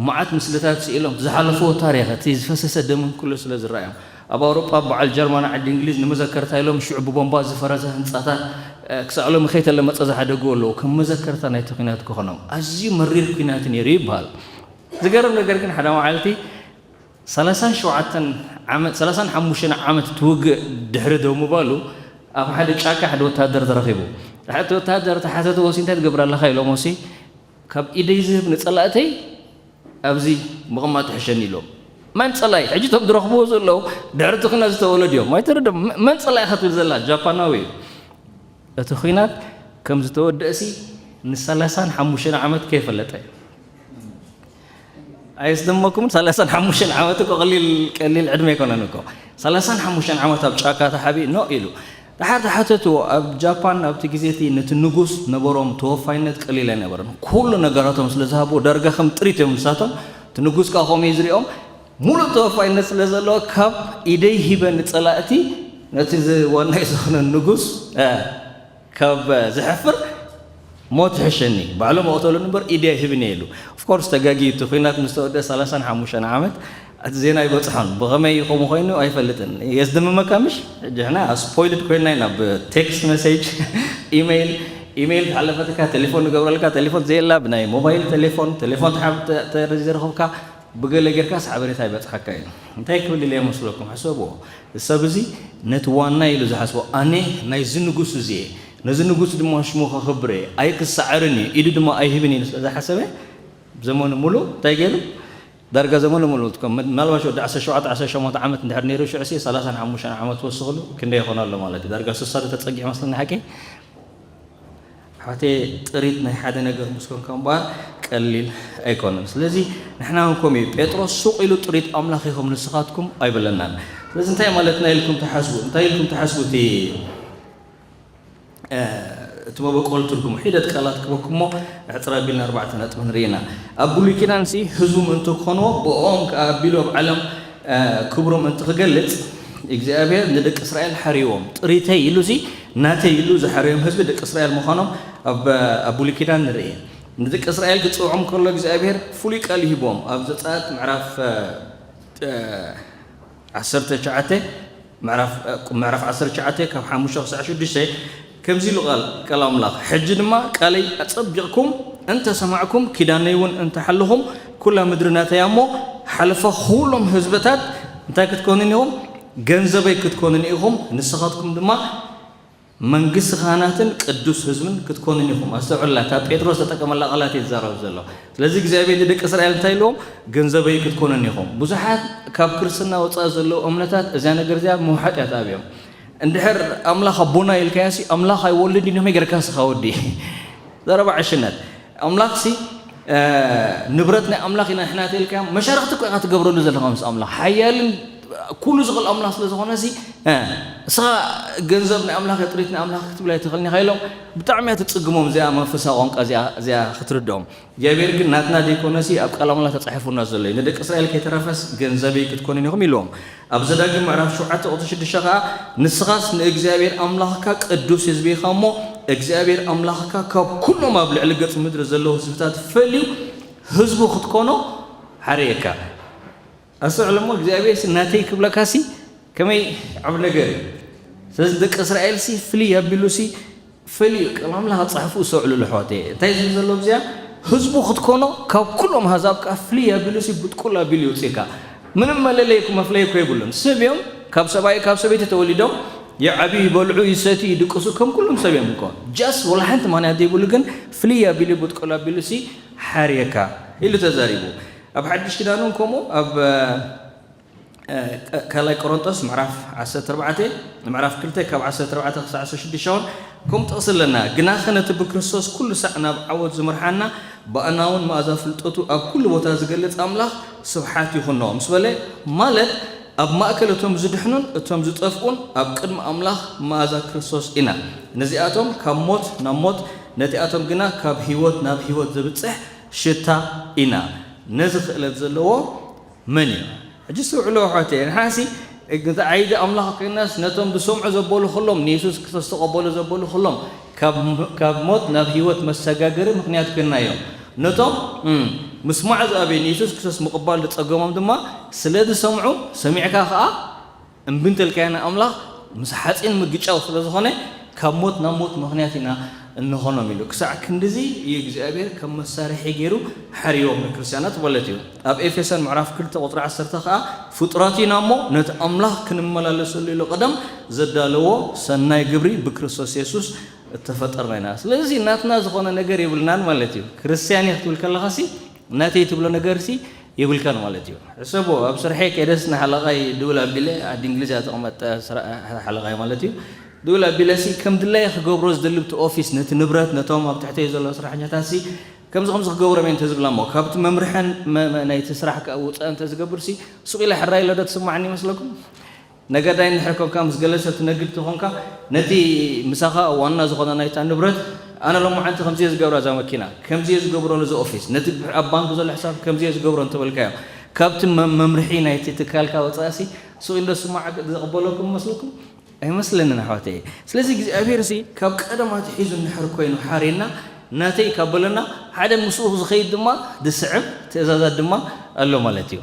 መዓት ምስልታት ስኢሎም፣ ዝሓለፍዎ ታሪኽ፣ እቲ ዝፈሰሰ ደምን ኩሉ ስለ ዝረኣዮም። ኣብ ኣውሮጳ በዓል ጀርመን፣ ዓዲ እንግሊዝ ንመዘከርታ ኢሎም ሽዑ ብቦምባ ዝፈረሰ ህንጻታት፣ እ፣ ክሳዕ ሎሚ ከይተለመጸ ዝሓደግዎ ኣለዉ፣ ከም መዘከርታ ናይቲ ኲናት ክኾኖም። ኣዝዩ መሪር ኲናት ነይሩ ይበሃል። ዝገርም ነገር ግን ሓደ መዓልቲ ሰላሳን ሸውዓተን ዓመት፣ ሰላሳን ሓሙሽተን ዓመት እቲ ውግእ ድሕሪ ደው ምባሉ ኣብ ሓደ ጫካ ሓደ ወታደር ተረኺቡ። እቲ ወታደር ተሓተትዎ ሲ እንታይ ትገብር ኣለኻ ኢሎሞ ሲ ካብ ኢደይ ዝህብ ንጸላእተይ ኣብዚ ምቕማጥ ይሕሸኒ ኢሎም። መን ጸላኢ? ሕጂ እቶም ዝረኽብዎ ዘለዉ ድሕሪ እቲ ኲናት ዝተወለዱ እዮም። ኣይተረድኦም። መ-፣ መን ጸላኢ ኢኻ ትብል ዘላ? ጃፓናዊ እዩ። እቲ ኲናት ከም ዝተወደእሲ ንሰላሳን ሓሙሽተን ዓመት ከይፈለጠ። ኣየስደመኩምን? ሰላሳን ሓሙሽተን ዓመት እኮ ቀሊል፣ ቀሊል ዕድመ ኣይኮነን እኮ። ሰላሳን ሓሙሽተን ዓመት ኣብ ጫካ ተሓቢኡ ኖእ ኢሉ። ደሓር ተሓተትዎ፣ ኣብ ጃፓን ኣብቲ ግዜ እቲ ነቲ ንጉስ ነበሮም ተወፋይነት ቀሊል ኣይነበረን። ኩሉ ነገራቶም ስለ ዝሃብዎ ዳርጋ ከም ጥሪት እዮም ንሳቶም። እቲ ንጉስ ከኣ ከምኡ እዩ ዝሪኦም። ሙሉእ ተወፋይነት ስለ ዘለዎ ካብ ኢደይ ሂበ ንጸላእቲ ነቲ ዝ-፣ ዋናይ ዝኾነ ንጉስ፣ እ፣ ካብ ዘሕፍር ሞት ይሕሸኒ፣ ባዕሎም እቕተሉኒ እምበር ኢደይ ኣይህብን እየ ኢሉ። ኦፍኮርስ ተጋጊዩ፣ እቲ ኲናት ምስ ተወደአ ሰላሳን ሓሙሽተን ዓመት እቲ ዜና ኣይበጽሖን። ብኸመይ ከምኡ ኮይኑ ኣይፈልጥን። የስደምመካ ምሽ? ሕጂ ንሕና ስፖይልድ ኮይንና ኢና፣ ብቴክስት መሴጅ፣ ኢሜይል፣ ኢሜይል ተሓለፈትካ፣ ቴሌፎን ንገብረልካ፣ ቴሌፎን ዘየላ ብናይ ሞባይል ቴሌፎን፣ ቴሌፎን ተሓ-፣ ተ-፣ ተ-፣ ዘይረኸብካ ብገለ ጌርካስ ሓበሬታ ይበጽሓካ እዩ። እንታይ ክብል ኢለ ይመስለኩም? ሕሰብዎ። እዚ ሰብ እዚ ነቲ ዋና ኢሉ ዝሓስቦ፣ ኣነ ናይዚ ንጉስ እዚ እየ፣ ነዚ ንጉስ ድማ ሽሙ ከኽብር እየ፣ ኣይክሰዓርን እዩ፣ ኢዱ ድማ ኣይህብን ኢሉ ስለ ዝሓሰበ፣ ዘመኑ ሙሉእ እንታይ ገይሩ? ዳርጋ ዘመኑ ሙሉእ፣ ምናልባሽ ወዲ ዓሰርተ ሸውዓተ ዓሰርተ ሸሞንተ ዓመት እንድሕር ነይሩ፣ ሽዑ ሲ ሰላሳን ሓሙሽተን ዓመት ወስኽሉ ክንደይ ይኾን ኣሎ ማለት እዩ? ዳርጋ ስሳ ዶ ተጸጊዑ መስለኒ ሓቂ? ኣሕዋተይ፣ ጥሪት ናይ ሓደ ነገር ምስ ኮንካ እምበኣር ቀሊል ኣይኮነን። ስለዚ ንሕና እውን ከምኡ እዩ። ጴጥሮስ ሱቕ ኢሉ ጥሪት ኣምላኽ ኢኹም ንስኻትኩም ኣይበለናን። ስለዚ እንታይ ማለትና ኢልኩም ትሓስቡ? እንታይ ኢልኩም ትሓስቡ? እቲ፣ እ፣ እቲ መበቆል ትርጉሙ ሒደት ቃላት ክበኩሞ፣ ሕጽር ኣቢልና ኣርባዕተ ነጥቢ ንርኢ ኢና። ኣብ ብሉይ ኪዳን ሲ ህዝቡ ምእንቲ ክኾንዎ፣ ብኦም ከኣ ኣቢሉ ኣብ ዓለም፣ እ፣ ክብሩ ምእንቲ ክገልጽ፣ እግዚኣብሔር ንደቂ እስራኤል ሓርይዎም። ጥሪተይ ኢሉ ሲ ናተይ ኢሉ ዝሓረዮም ህዝቢ ደቂ እስራኤል ምዃኖም ኣብ፣ ኣብ ብሉይ ኪዳን ንርኢ። ንደቂ እስራኤል ክጽውዖም ከሎ እግዚኣብሔር ፍሉይ ቃል ይህብዎም። ኣብ ዘጸኣት ምዕራፍ፣ እ፣ እ፣ ዓሰርተ ትሽዓተ፣ ምዕራፍ፣ እ፣ ምዕራፍ ዓሰርተ ትሽዓተ ካብ ሓሙሽተ ክሳዕ ሽዱሽተ ከምዚ ኢሉ ቃል፣ ቃል ኣምላኽ፣ "ሕጂ ድማ ቃለይ ኣጸቢቕኩም እንተ ሰማዕኩም፣ ኪዳነይ እውን እንተ ሓለኹም፣ ኩላ ምድሪ ናተይ እያ እሞ፣ ሓለፋ ኩሎም ህዝብታት እንታይ ክትኮኑኒ ኢኹም? ገንዘበይ ክትኮኑኒ ኢኹም፣ ንስኻትኩም ድማ መንግስቲ ካህናትን ቅዱስ ህዝብን ክትኮኑኒ ኢኹም።" ኣስተውዕላ፣ እታ ጴጥሮስ ዝተጠቀመላ ቃላት እዩ ዝዛረብ ዘሎ። ስለዚ እግዚኣብሔር ንደቂ እስራኤል እንታይ ኢልዎም? "ገንዘበይ ክትኮኑኒ ኢኹም።" ብዙሓት ካብ ክርስትና ወጻኢ ዘለዉ እምነታት እዚኣ ነገር እዚኣ ምውሓጥ እያ ትኣብዮም። እንድሕር ኣምላኽ ኣቦና ኢልካዮ ሲ፣ ኣምላኽ ኣይወልድን እዩ፣ ከመይ ጌርካ ንስኻ ወዲ? ዘረባ ዕሽነት። ኣምላኽ ሲ፣ እ፣ ንብረት ናይ ኣምላኽ ኢና ንሕና ተልካዮም፣ መሻርኽቲ እኮ ኢኻ ትገብረሉ ዘለኻ ምስ ኣምላኽ። ሓያልን ኩሉ ዝኽእል ኣምላኽ ስለ ዝኾነ ሲ፣ እ፣ ንስኻ ገንዘብ ናይ ኣምላኽ እየ፣ ጥሪት ናይ ኣምላኽ ክትብል ኣይትኽእልን ኢኻ ኢሎም፣ ብጣዕሚ እያ ትጽግሞም እዚኣ መንፈሳዊ ቋንቋ እዚኣ፣ እዚኣ ክትርድኦም። እግዚኣብሔር ግን ናትና ዘይኮነሲ ኣብ ቃል ኣምላኽ ተጻሒፉና ዘሎ እዩ። ንደቂ እስራኤል ከይተረፈስ ገንዘበይ ክትኮኑኒ ኢኹም ኢልዎም። ኣብ ዘዳግም ምዕራፍ ሸውዓተ ቁጽሪ ሽዱሽተ ከኣ፣ "ንስኻስ ንእግዚኣብሔር ኣምላኽካ ቅዱስ ህዝቢ ኢኻ እሞ፣ እግዚኣብሔር ኣምላኽካ ካብ ኩሎም ኣብ ልዕሊ ገጽ ምድሪ ዘለዉ ህዝብታት ፈልዩ ህዝቡ ክትኮኖ ሓረየካ።" ኣስተውዕል እሞ፣ እግዚኣብሔር ሲ ናተይ ክብለካ ሲ ከመይ ዓብ ነገር እዩ። ስለዚ ደቂ እስራኤል ሲ ፍልይ ኣቢሉ ሲ ፈልዩ ቃል ኣምላኽ ኣጻሕፉ እስተውዕሉ ኣሕዋተይ። እንታይ ዝብል ዘሎ ኣብዚኣ? ህዝቡ ክትኮኖ ካብ ኩሎም ኣህዛብ ከኣ ፍልይ ኣቢሉ ሲ ብጥቁል ኣቢሉ ይውጽእካ። ምንም መለለይ እኮ መፍለይ እኮ የብሉን። ሰብ እዮም፣ ካብ ሰብኣይ ካብ ሰበይቲ ተወሊዶም ይዓብዩ፣ ይበልዑ፣ ይሰትዩ፣ ይድቅሱ ከም ኩሎም ሰብ እዮም እኮ። ጃስ ወላ ሓንቲ ምኽንያት ዘይብሉ ግን ፍልይ ኣቢሉ ብጥቁል ኣቢሉ ሲ ሓርየካ ኢሉ ተዛሪቡ። ኣብ ሓድሽ ኪዳን እውን ከምኡ ኣብ እ፣ ካ-፣ ካልኣይ ቆሮንጦስ ምዕራፍ ዓሰርተ ኣርባዕተ፣ ምዕራፍ ክልተ ካብ ዓሰርተ ኣርባዕተ ክሳዕ ዓሰርተ ሽዱሽተ እውን ከምኡ ጥቕሲ ኣለና። "ግናኸ ነቲ ብክርስቶስ ኩሉ ሳዕ ናብ ዓወት ዝመርሓና፣ ብኣና እውን መኣዛ ፍልጠቱ ኣብ ኩሉ ቦታ ዝገልጽ ኣምላኽ ስብሓት ይኹኖ" ምስ በለ፣ ማለት ኣብ ማእከል እቶም ዝድሕኑን እቶም ዝጠፍኡን ኣብ ቅድሚ ኣምላኽ መኣዛ ክርስቶስ ኢና። ነዚኣቶም ካብ ሞት ናብ ሞት፣ ነቲኣቶም ግና ካብ ህይወት ናብ ህይወት ዘብጽሕ ሽታ ኢና። ነዚ ክእለት ዘለዎ መን እዩ? ሕጂ እስትውዕሉ ኣሕዋተይ፣ ንሓሲ እቲ ዓይዲ ኣምላኽ ኮይናስ ነቶም ዝሰምዑ ዘበሉ ኩሎም፣ ንየሱስ ክርስቶስ ዝተቐበሉ ዘበሉ ኩሎም ካብ፣ ካብ ሞት ናብ ህይወት መሰጋገሪ ምኽንያት ኮይንናዮም። ነቶም፣ እም፣ ምስማዕ ዝኣበዩ ንየሱስ ክርስቶስ ምቕባል ዝጸገሞም ድማ ስለ ዝሰምዑ፣ ሰሚዕካ ከኣ እምቢ እንተልካዮ ንኣምላኽ ምስ ሓጺን ምግጫው ስለ ዝኾነ፣ ካብ ሞት ናብ ሞት ምኽንያት ኢና እንኾኖም ኢሉ። ክሳዕ ክንድዚ እዩ እግዚኣብሔር ከም መሳርሒ ገይሩ ሓርይዎም ንክርስትያናት ማለት እዩ። ኣብ ኤፌሶን ምዕራፍ ክልተ ቁጽሪ ዓሰርተ ከኣ፣ "ፍጡራት ኢና እሞ ነቲ ኣምላኽ ክንመላለሰሉ ኢሉ ቀደም ዘዳለዎ ሰናይ ግብሪ ብክርስቶስ የሱስ እተፈጠርና ኢና።" ስለዚ ናትና ዝኾነ ነገር የብልናን ማለት እዩ። ክርስትያን እየ ክትብል ከለኻሲ ናተይ ትብሎ ነገርሲ የብልካን ማለት እዩ። ሕሰቦ፣ ኣብ ስርሐይ ከይደስ ንሓለቓይ ድውል ኣቢለ፣ ዓዲ እንግሊዝ እያ ትቕመጥ፣ ስራ-፣ ሓለቓይ ማለት እዩ። ድውል ኣቢለሲ ከም ድላየ ክገብሮ ዝደሊ ብቲ ኦፊስ፣ ነቲ ንብረት፣ ነቶም ኣብ ትሕተይ ዘለዉ ስራሕኛታትሲ ከምዚ ከምዚ ክገብሮም እየ እንተዝብላ እሞ፣ ካብቲ መምርሕን መ-፣ መ-፣ ናይቲ ስራሕ ከኣ ውጻእ እንተዝገብርሲ፣ ሱቕ ኢለ ሕራይ ኢለ ዶ ትስማዓኒ ይመስለኩም? ነጋዳይ እንድሕር ኮንካ ምስ ገለ ሰብ ትነግድ ተኾንካ፣ ነቲ ምሳኻ ዋና ዝኾነ ናይታ ንብረት፣ "ኣነ ሎማዓንቲ ከምዚ እየ ዝገብራ እዛ መኪና፣ ከምዚ እየ ዝገብሮ ነዚ ኦፊስ፣ ነቲ ኣብ ባንክ ዘሎ ሕሳብ ከምዚ እየ ዝገብሮ" እንተበልካዮ፣ ካብቲ መ-፣ መምርሒ ናይቲ ትካልካ ወጻእሲ ሱቕ ኢሉ ዝስማዕ ዘቕበለኩም ይመስለኩም? ኣይመስለንን ኣሕዋተይ። ስለዚ እግዚኣብሔር ሲ ካብ ቀደም ኣትሒዙ እንድሕር ኮይኑ ሓርየና፣ ናተይ ካብ በለና ሓደ ምስኡ ዝኸይድ ድማ ዝስዕብ ትእዛዛት ድማ ኣሎ ማለት እዩ።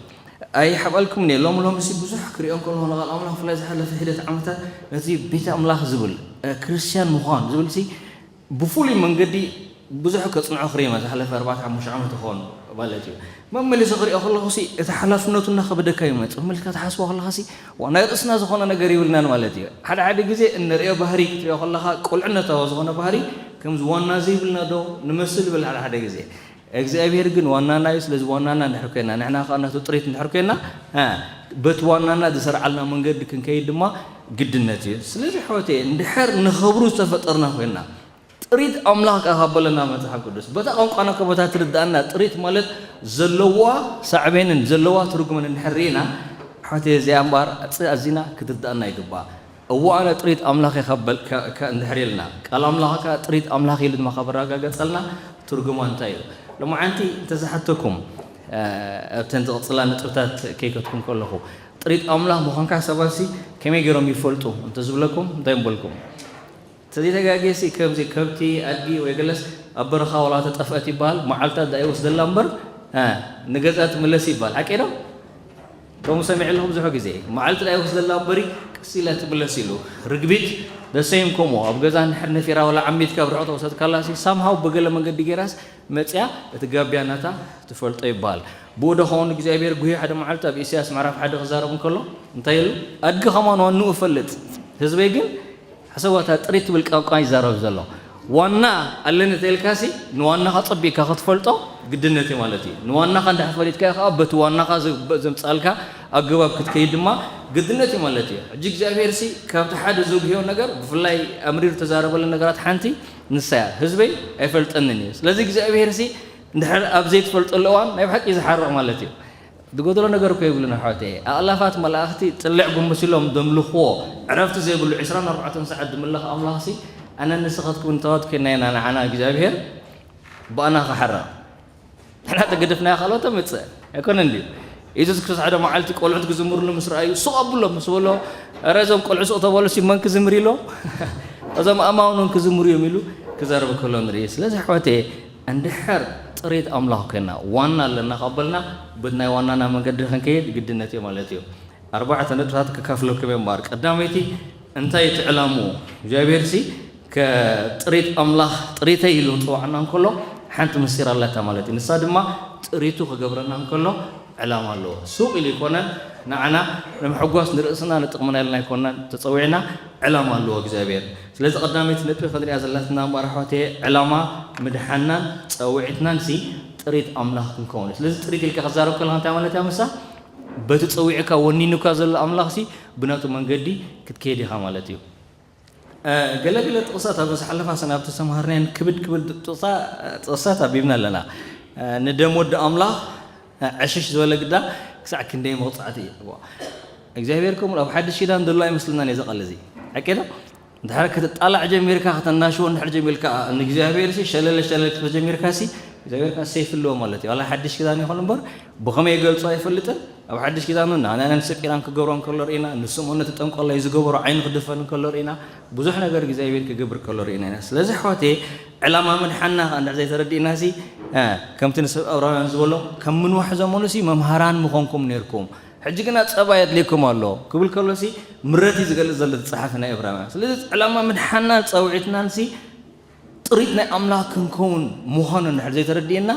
ኣይሓብኣልኩምን እየ። ሎሚ ሎሚ ሲ ብዙሕ ክሪኦ እንከለኹ ንቓል ኣምላኽ ብፍላይ ዝሓለፈ ሒደት ዓመታት ነቲ ቤተ ኣምላኽ ዝብል፣ እ፣ ክርስትያን ምዃን ዝብል ሲ ብፍሉይ መንገዲ ብዙሕ ከጽንዖ ክሪኦ ዝሓለፈ ኣርባዕተ ሓሙሽተ ዓመት ይኸውን ማለት እዩ። መመሊሱ ክሪኦ ከለኹ ሲ እቲ ሓላፍነቱ እናኸበደካ ይመጽእ። መመሊስካ ትሓስቦ ከለኻ ሲ ዋና ርእስና ዝኾነ ነገር ይብልናን ማለት እዩ። ሓደ ሓደ ግዜ እንሪኦ ባህሪ ክትሪኦ ከለኻ ቁልዕነታዊ ዝኾነ ባህሪ ከምዚ ዋና ዘይብልና ዶ ንመስል ይብል ሓደ ሓደ ግዜ። እግዚኣብሔር ግን ዋናና እዩ። ስለዚ ዋናና እንድሕር ኮይና፣ ንሕና ከኣ ናቱ ጥሪት እንድሕር ኮይና፣ እ፣ በቲ ዋናና ዝሰርዓልና መንገዲ ክንከይድ ድማ ግድነት እዩ። ስለዚ ኣሕዋተየ፣ እንድሕር ንኽብሩ ዝተፈጠርና ኮይና፣ ጥሪት ኣምላኽ ከኣ ካብ በለና መጽሓፍ ቅዱስ፣ በታ ቋንቋና እኮ በታ ትርድኣና፣ ጥሪት ማለት ዘለዋ ሳዕቤንን ዘለዋ ትርጉምን እንድሕር ርኢና፣ ኣሕዋተየ፣ እዚኣ እምበኣር ኣጽ-፣ ኣዚና ክትርድኣና ይግባእ። እወ፣ ኣነ ጥሪት ኣምላኽ እየ ካብ በል-፣ ከ-፣ ከ-፣ እንድሕር ኢልና፣ ቃል ኣምላኽ ከኣ ጥሪት ኣምላኽ ኢሉ ድማ ካብ ኣረጋገጸልና፣ ትርጉማ እንታይ እዩ? ሎማዓንቲ እንተዝሓተኩም፣ እ፣ ኣብተን ዝቕጽላ ነጥብታት ከይከትኩም ከለኹ፣ ጥሪት ኣምላኽ ምዃንካ ሰባትሲ ከመይ ገይሮም ይፈልጡ እንተዝብለኩም፣ እንታይ ምበልኩም? እንተዘይተጋግየሲ ከምዚ ከብቲ፣ ኣድጊ ወይ ገለስ ኣብ በረኻ ዋላ ተጠፍአት ይበሃል፣ መዓልታት ደኣ ይወስደላ እምበር፣ እ፣ ንገዝኣ ትምለስ ይበሃል። ሓቂ ዶ? ከምኡ ሰሚዐ ኣለኹ ብዙሕ ግዜ። መዓልቲ ደኣ ይወስደላ እምበሪ ቀስ ኢላ ትምለስ ኢሉ። ርግቢት the same ከምኡ። ኣብ ገዛ እንድሕር ነፊራ ዋላ ዓሚትካ ኣብ ርሑቕ ተወሰድካላሲ somehow ብገለ መንገዲ ገይራስ መጽያ እቲ ጋብያ ናታ ትፈልጦ ይበሃል። ብኡ ዶ ኸውን እግዚኣብሔር ጉህዩ ሓደ መዓልቲ ኣብ ኢሳያስ ምዕራፍ ሓደ ክዛረብ እንከሎ እንታይ ኢሉ? ኣድጊ ኸማን ዋንኡ ይፈልጥ። ህዝበይ ግን ሓሰባታ ጥሪት ትብል ቋንቋ ይዛረብ ዘሎ። ዋና ኣለኒ ተልካሲ ንዋናኻ ጸቢቕካ ክትፈልጦ ግድነት እዩ ማለት እዩ። ንዋናኻ እንድሕር ፈሊጥካዮ ከኣ በቲ ዋናኻ ዘ-፣ ዘምጽኣልካ ኣገባብ ክትከይድ ድማ ግድነት እዩ ማለት እዩ። ሕጂ እግዚኣብሔርሲ ካብቲ ሓደ ዘጉህዮ ነገር ብፍላይ ኣምሪሩ ተዛረበሉ ነገራት ሓንቲ ንሳ እያ። ህዝበይ ኣይፈልጠንን እዩ። ስለዚ እግዚኣብሔርሲ እንድሕር ኣብ ዘይትፈልጠሉ እዋን ናይ ብሓቂ ዝሓርቕ ማለት እዩ። ዝጎደሎ ነገር እኮ የብሉን ኣሕዋተየ። ኣእላፋት መላእኽቲ ጽልዕ ጉንብስ ኢሎም ዘምልኽዎ ዕረፍቲ ዘይብሉ ዕስራን ኣርባዕተን ሰዓት ዝምለኽ ኣምላኽሲ ኣነ ንስኻትኩም ንተዋት ኮይና ኢና ንዓና እግዚኣብሔር ብኣና ክሓርቕ። ንሕና ተገደፍናዮ ካልኦት ተምጽእ ኣይኮነን ድዩ? የሱስ ክርስቶስ ሓደ መዓልቲ ቆልዑት ክዝምርሉ ምስ ረኣዩ ሱቕ ኣብሎም ምስ በሎ፣ "ኧረ እዞም ቆልዑ ሱቕ ተበሉሲ መን ክዝምር ኢሎ? እዞም ኣማውን እውን ክዝምሩ እዮም" ኢሉ ክዛረብ ከሎ ንርኢ። ስለዚ ኣሕዋተየ እንድሕር ጥሪት ኣምላኽ ኮይና ዋና ኣለና ካብ በልና በቲ ናይ ዋናና መንገዲ ክንከይድ ግድነት እዩ ማለት እዩ። ኣርባዕተ ነጥብታት ከካፍለኩም እየ እምበኣር ቀዳመይቲ እንታይ እቲ ዕላምኡ እግዚኣብሔርሲ ከጥሪት ኣምላኽ ጥሪተይ ኢሉ ክፅዋዕና እንከሎ ሓንቲ ምስጢር ኣለታ ማለት እዩ። ንሳ ድማ ጥሪቱ ክገብረና እንከሎ ዕላማ ኣለዎ። ሱቕ ኢሉ ኣይኮነን ንዓና ንምሕጓስ ንርእስና ንጥቕምና ኢልና ኣይኮንናን ተፀዊዕና ዕላማ ኣለዎ እግዚኣብሔር። ስለዚ ቀዳመይቲ ነጥቢ ክንሪኣ ዘለትና እምበኣር ኣሕዋተየ ዕላማ ምድሓንናን ፀውዒትናን ሲ ጥሪት ኣምላኽ ክንከውን እዩ። ስለዚ ጥሪት ኢልካ ክዛረብ ከለካ እንታይ ማለት እያ ምሳ በቲ ጸዊዕካ ወኒኑካ ዘሎ ኣምላኽሲ ብናቱ መንገዲ ክትከይድ ኢኻ ማለት እዩ። ገለገለ ጥቕሳት ኣብ ዝሓለፋ ሰናብቲ ዝተምሃርናየን ክብድ ክብል ጥቕሳ ጥቕሳት ኣቢብና ኣለና። ንደም ወዲ ኣምላኽ ዕሽሽ ዝበለ ግዳ ክሳዕ ክንደይ መቕጻዕቲ እዩ። እግዚኣብሔር ከምኡ ኣብ ሓድሽ ኪዳን ዘሎ ኣይመስልናን እዩ ዘቐል እዚ ሓቂ ዶ? እንድሕር ክትጣላዕ ጀሚርካ፣ ከተናሽዎ እንድሕር ጀሚርካ፣ ንእግዚኣብሔር ሲ ሸለለ ሸለለ ክትብል ጀሚርካ ሲ እግዚኣብሔር ከኣ ሰይፊ ኣለዎ ማለት እዩ። ዋላ ሓድሽ ኪዳን ይኹን እምበር ብኸመይ ይገልጾ ኣይፈልጥን። ኣብ ሓድሽ ኪዳን እውን ንኣናንያን ሰጲራን ክገብሮ እንከሎ ርኢና፣ ንስምኦን ነቲ ጠንቆላይ ዝገበሮ ዓይኑ ክድፈን እንከሎ ርኢና፣ ብዙሕ ነገር እግዚኣብሔር ክገብር ከሎ ርኢና ኢና። ስለዚ ኣሕዋተየ ዕላማ ምድሓንና ከኣ እንድሕር ዘይተረዲእና ሲ ከምቲ ንሰብ ዕብራውያን ዝበሎ ከም ምንዋሕ ዘመኑ ሲ መምሃራን ምኾንኩም ነርኩም ሕጂ ግና ጸባ የድልየኩም ኣሎ ክብል ከሎሲ ምረት እዩ ዝገልጽ ዘሎ እቲ ጸሓፊ ናይ ዕብራውያን። ስለዚ ዕላማ ምድሓንናን ጸውዒትናንሲ ጥሪት ናይ ኣምላኽ ክንከውን ምዃኑ እንድሕር ዘይተረድእና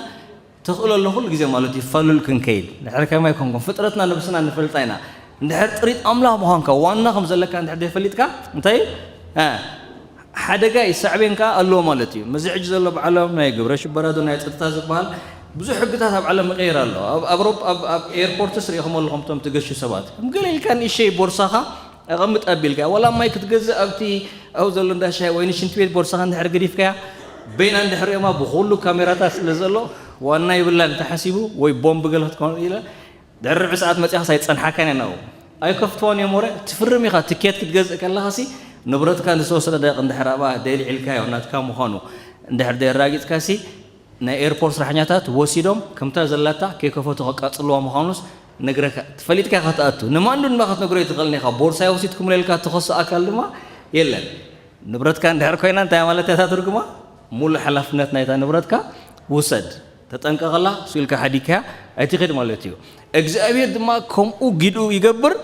ተኽእሎ ኣሎ ኩሉ ግዜ ማለት እዩ ፋሉል ክንከይድ። እንድሕር ከማይ ኮንኩም ፍጥረትና ነብስና ንፈልጣ ኢና። እንድሕር ጥሪት ኣምላኽ ምዃንካ ዋና ከም ዘለካ እንድሕር ዘይፈሊጥካ እንታይ እ፣ ሓደጋ ይሳዕቤን ከኣ ኣለዎ ማለት እዩ። ምዚ ሕጂ ዘሎ ኣብ ዓለም ናይ ግብረ ሽበራ ዶ ናይ ጸጥታ ዝበሃል ብዙሕ ሕግታት ኣብ ዓለም ይቕየር ኣሎ። ኣብ ኣውሮጳ ኣብ፣ ኣብ ኤርፖርትስ ርኢኹም ኣለኹም እቶም ትገሹ ሰባት። ከም ገለ ኢልካ ንእሸይ ቦርሳኻ ኣቐምጥ ኣቢልካ። ዋላ ማይ ክትገዝእ ኣብቲ ኣብኡ ዘሎ እንዳ ሻሂ ወይ ንሽንቲ ቤት ቦርሳኻ እንድሕር ገዲፍካያ በይና እንድሕር ሪኦማ ብኹሉ ካሜራታት ስለ ዘሎ ዋና ይብላን ተሓሲቡ ወይ ቦምብ ገለ ክትኮን ኢለ ድሕሪ ርብዒ ሰዓት መጺኣኻስ ኣይጸንሓካን እያ ናብኡ። ኣይከፍትዎን እዮም ወረ፣ ትፍርም ኢኻ። ትኬት ክትገዝእ ከለኻሲ ንብረትካ ንዝተወሰነ ደቂቕ እንድሕር ኣብኣ ደልዒልካዮ ናትካ ምዃኑ እንድሕር ደየራጊጽካሲ ናይ ኤርፖርት ስራሕኛታት ወሲዶም ከምታ ዘላታ ከይከፈቱ ከቃጽልዋ ምዃኑስ ነግረካ። ፈሊጥካ ኢኻ ትኣቱ። ንማን ዶ ድማ ክትነግሮ ኣይትኽእልን ኢኻ። ቦርሳይ ወሲድኩምለይ ኢልካ ትኸሶ ኣካል ድማ የለን። ንብረትካ እንድሕር ኮይና እንታይ ማለት እያ እታ ትርጉማ? ሙሉእ ሓላፍነት ናይታ ንብረትካ ውሰድ፣ ተጠንቀቐላ፣ ስኢልካ ሓዲግካያ ኣይትኸድ ማለት እዩ። እግዚኣብሔር ድማ ከምኡ ጊዱ ይገብር።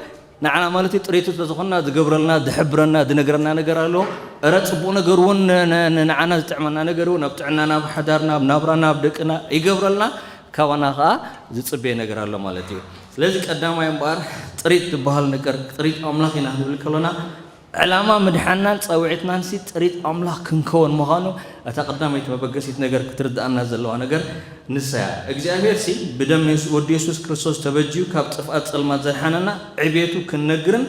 ንዓና ማለት እዩ፣ ጥሪቱ ስለዝኾንና ዝገብረልና፣ ዝሕብረና፣ ዝነግረና ነገር ኣሎ። እረ ጽቡቕ ነገር እውን ን-፣ ን-፣ ን-፣ ንዓና ዝጥዕመና ነገር እውን ኣብ ጥዕናና፣ ኣብ ሓዳርና፣ ኣብ ናብራና፣ ኣብ ደቅና ይገብረልና። ካባና ኸዓ ዝጽበየ ነገር ኣሎ ማለት እዩ። ስለዚ ቀዳማይ እምበኣር ጥሪት ዝበሃል ነገር፣ ጥሪት ኣምላኽ ኢና ክንብል ከሎና፣ ዕላማ ምድሓንናን ጸውዒትናንሲ ጥሪት ኣምላኽ ክንከውን ምዃኑ እታ ቀዳመይቲ መበገሲት ነገር ክትርድኣና ዘለዋ ነገር ንሳ እያ። እግዚኣብሔርሲ ብደም የሱ-፣ ወዲ የሱስ ክርስቶስ ተበጅዩ ካብ ጥፍኣት ጸልማት ዘድሓነና ዕቤቱ ክንነግርን